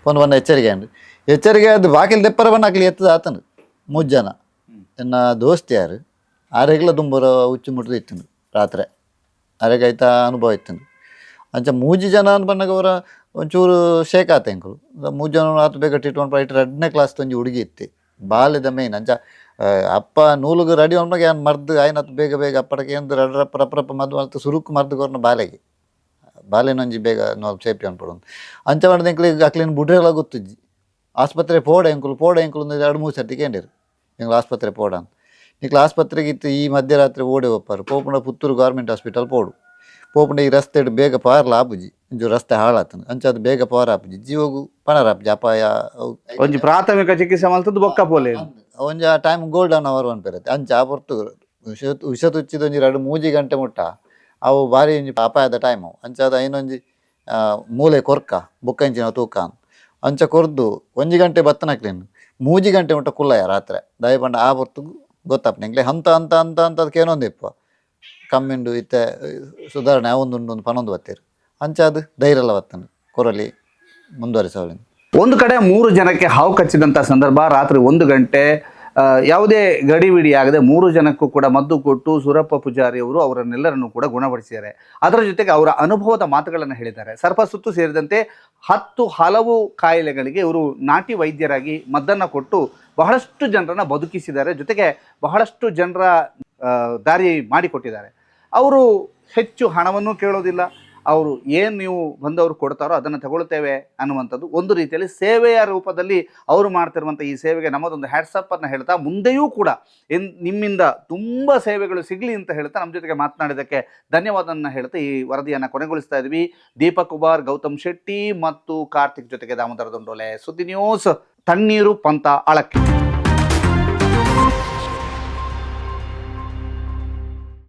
ಫೋನ್ ಬಂದ ಎಚ್ಚರಿಕೆ ಅಂಡು ಎಚ್ಚರಿಕೆ ಅದು ಬಾಕಿಲ್ ದೆಪ್ಪರ ಬಣ್ಣ ಅಕ್ಲಿ ಎತ್ತದ ಆತನು ಮೂರು ಜನ. ಎನ್ನ ದೋಸ್ತಿ ಯಾರು ಆರೆಗ್ಲ ದುಂಬರ ಉಚ್ಚು ಮುಟ್ಟದು ಇತ್ತಂದು ರಾತ್ರಿ ಆರೆಗ್ ಐತ ಅನುಭವ ಇತ್ತಂದು. ಅಂಚ ಮೂಜಿ ಜನ ಅಂದ್ ಬನ್ನಗ ಅವರ ಒಂಚೂರು ಶೇಕ್ ಆತ ಎಂಕುಲು. ಮೂಜಿ ಜನ ಆತು ಬೇಗ ಟ್ರೀಟ್ಮೆಂಟ್ ಐಟ್ ರಡ್ಡನೇ ಕ್ಲಾಸ್ ಒಂಜಿ ಹುಡುಗಿ ಇತ್ತು ಬಾಲ್ಯದ ಮೇನ್. ಅಂಚ ಅಪ್ಪ ನೂಲುಗು ರೆಡಿ ಉಂಟಾಗ ಏನ್ ಮರ್ದು ಆಯ್ನತ್ ಬೇಗ ಬೇಗ ಅಪ್ಪಡಕ್ಕೆ ಏನು ರಡ್ ರಪ್ಪ ರಪ್ಪ ರಪ್ಪ ಮದ್ದು ಮಲ್ತು ಸುರುಕು ಮದ್ದು ಕೊರ್ನ ಬಾಲೆಗೆ ಬಾಲೆನೊಂಜಿ ಬೇಗ ನೋವು ಸೇಪಿ ಅನ್ಪಡೊಂದು. ಅಂಚ ಮಾಡಿದ ಎಂಕ್ಲಿಗೆ ಅಕ್ಲಿನ ಬುಡ್ರೆಲ್ಲ ಗೊತ್ತಿಜ್ಜಿ. ಆಸ್ಪತ್ರೆ ಪೋಡ ಎಂಕುಲು ಪೋಡ ಎಂಕುಲು ಒಂದು ಎರಡು ಮೂರು ಸರ್ತಿ ಕೇಂಡಿರು ಎಂಕ್ಲು ಆಸ್ಪತ್ರೆ ಪೋಡ ಅಂತ. ನಿಕ್ಲು ಆಸ್ಪತ್ರೆಗೆ ಇತ್ತು ಈ ಮಧ್ಯರಾತ್ರಿ ಓಡೆ ಹೋಗ್ಪಾರು ಪೋಪುಂಡ ಪುತ್ತೂರು ಗೌರ್ಮೆಂಟ್ ಹಾಸ್ಪಿಟಲ್ ಪೋಡು ಪೋಪುಂಡ ಈ ರಸ್ತೆ ಬೇಗ ಪಾರ್ಲ ಆಪುಜಿ, ಒಂಚೂರು ರಸ್ತೆ ಹಾಳಾತನ ಅಂಚ ಅದು ಬೇಗ ಪಾರ ಆಪುಜಿ ಜೀವಗು ಪಣರ ಆಪುಜಿ ಅಪಾಯ ಅವು. ಒಂಜಿ ಪ್ರಾಥಮಿಕ ಚಿಕಿತ್ಸೆ ಮಲ್ತದ್ದು ಬೊಕ್ಕ ಪೋಲೆ. ಒಂಜಿ ಆ time golden hour ಪನ್ಪೆರತ್ತೆ. ಅಂಚ ಆ ಪೊರ್ತು ವಿಷ ವಿಷ ತುಚ್ಚಿದ ಒಂಜಿ ರಡ್ಡ್ ಮೂಜಿ ಗಂಟೆ ಮುಟ್ಟ ಅವು ಬಾರಿ ಒಂಜಿ ಅಪಾಯದ ಟೈಮ್ ಅವು. ಅಂಚಾದ್ ಐನೊಂಜಿ ಮೂಲೆ ಕೊರ್ಕ ಬೊಕ್ಕ ಇಂಚಿನ ತೂಕ ಅಂಚ ಕೊರ್ದು ಒಂಜಿ ಗಂಟೆ ಬತ್ತನಕ್ಲೆನ್ ಮೂಜಿ ಗಂಟೆ ಮುಟ್ಟ ಕುಲ್ಲಯ ರಾತ್ರೆ. ದಾಯೆ ಪಂಡ ಆ ಪೊರ್ತುಗು ಗೊತ್ತಾಪುನ ಎಂಕ್ಲೆ ಹಂತ ಹಂತ ಹಂತ ಹಂತ ಅದಕ್ಕೆ ಏನೊಂದು ಇಪ್ಪ ಕಮ್ಮಿಂಡು ಇತ್ತೆ ಸುಧಾರಣೆ ಆವೊಂದುಂಡು ಒಂದು ಪನೊಂದು ಬತ್ತೆರ್. ಅಂಚಾದ್ ಧೈರ್ಯಲ ಬತ್ತಂಡು ಕೊರಲಿ ಮುಂದುವರಿಸವಳಿಂದ. ಒಂದು ಕಡೆ ಮೂರು ಜನಕ್ಕೆ ಹಾವು ಕಚ್ಚಿದಂಥ ಸಂದರ್ಭ, ರಾತ್ರಿ 1 ಗಂಟೆ, ಯಾವುದೇ ಗಡಿಬಿಡಿ ಆಗದೆ ಮೂರು ಜನಕ್ಕೂ ಕೂಡ ಮದ್ದು ಕೊಟ್ಟು ಸೂರಪ್ಪ ಪೂಜಾರಿ ಅವರು ಅವರನ್ನೆಲ್ಲರನ್ನು ಕೂಡ ಗುಣಪಡಿಸಿದ್ದಾರೆ. ಅದರ ಜೊತೆಗೆ ಅವರ ಅನುಭವದ ಮಾತುಗಳನ್ನು ಹೇಳಿದ್ದಾರೆ. ಸರ್ಪಸುತ್ತು ಸೇರಿದಂತೆ 10 ಹಲವು ಕಾಯಿಲೆಗಳಿಗೆ ಇವರು ನಾಟಿ ವೈದ್ಯರಾಗಿ ಮದ್ದನ್ನು ಕೊಟ್ಟು ಬಹಳಷ್ಟು ಜನರನ್ನು ಬದುಕಿಸಿದ್ದಾರೆ. ಜೊತೆಗೆ ಬಹಳಷ್ಟು ಜನರ ದಾರಿ ಮಾಡಿಕೊಟ್ಟಿದ್ದಾರೆ. ಅವರು ಹೆಚ್ಚು ಹಣವನ್ನು ಕೇಳೋದಿಲ್ಲ. ಅವರು ಏನು ನೀವು ಬಂದವರು ಕೊಡ್ತಾರೋ ಅದನ್ನು ತಗೊಳ್ತೇವೆ ಅನ್ನುವಂಥದ್ದು. ಒಂದು ರೀತಿಯಲ್ಲಿ ಸೇವೆಯ ರೂಪದಲ್ಲಿ ಅವರು ಮಾಡ್ತಿರುವಂಥ ಈ ಸೇವೆಗೆ ನಮ್ಮದೊಂದು ಹ್ಯಾಟ್ಸಪ್ಪನ್ನು ಹೇಳ್ತಾ, ಮುಂದೆಯೂ ಕೂಡ ನಿಮ್ಮಿಂದ ತುಂಬ ಸೇವೆಗಳು ಸಿಗಲಿ ಅಂತ ಹೇಳ್ತಾ, ನಮ್ಮ ಜೊತೆಗೆ ಮಾತನಾಡಿದ್ದಕ್ಕೆ ಧನ್ಯವಾದವನ್ನು ಹೇಳ್ತಾ ಈ ವರದಿಯನ್ನು ಕೊನೆಗೊಳಿಸ್ತಾ ಇದ್ವಿ. ದೀಪಕ್ ಕುಮಾರ್, ಗೌತಮ್ ಶೆಟ್ಟಿ ಮತ್ತು ಕಾರ್ತಿಕ್ ಜೊತೆಗೆ ದಾಮೋದರ ದಂಡೋಲೆ, ಸುದ್ದಿ ನ್ಯೂಸ್, ತಣ್ಣೀರು ಪಂತ ಅಳಕ್ಕೆ.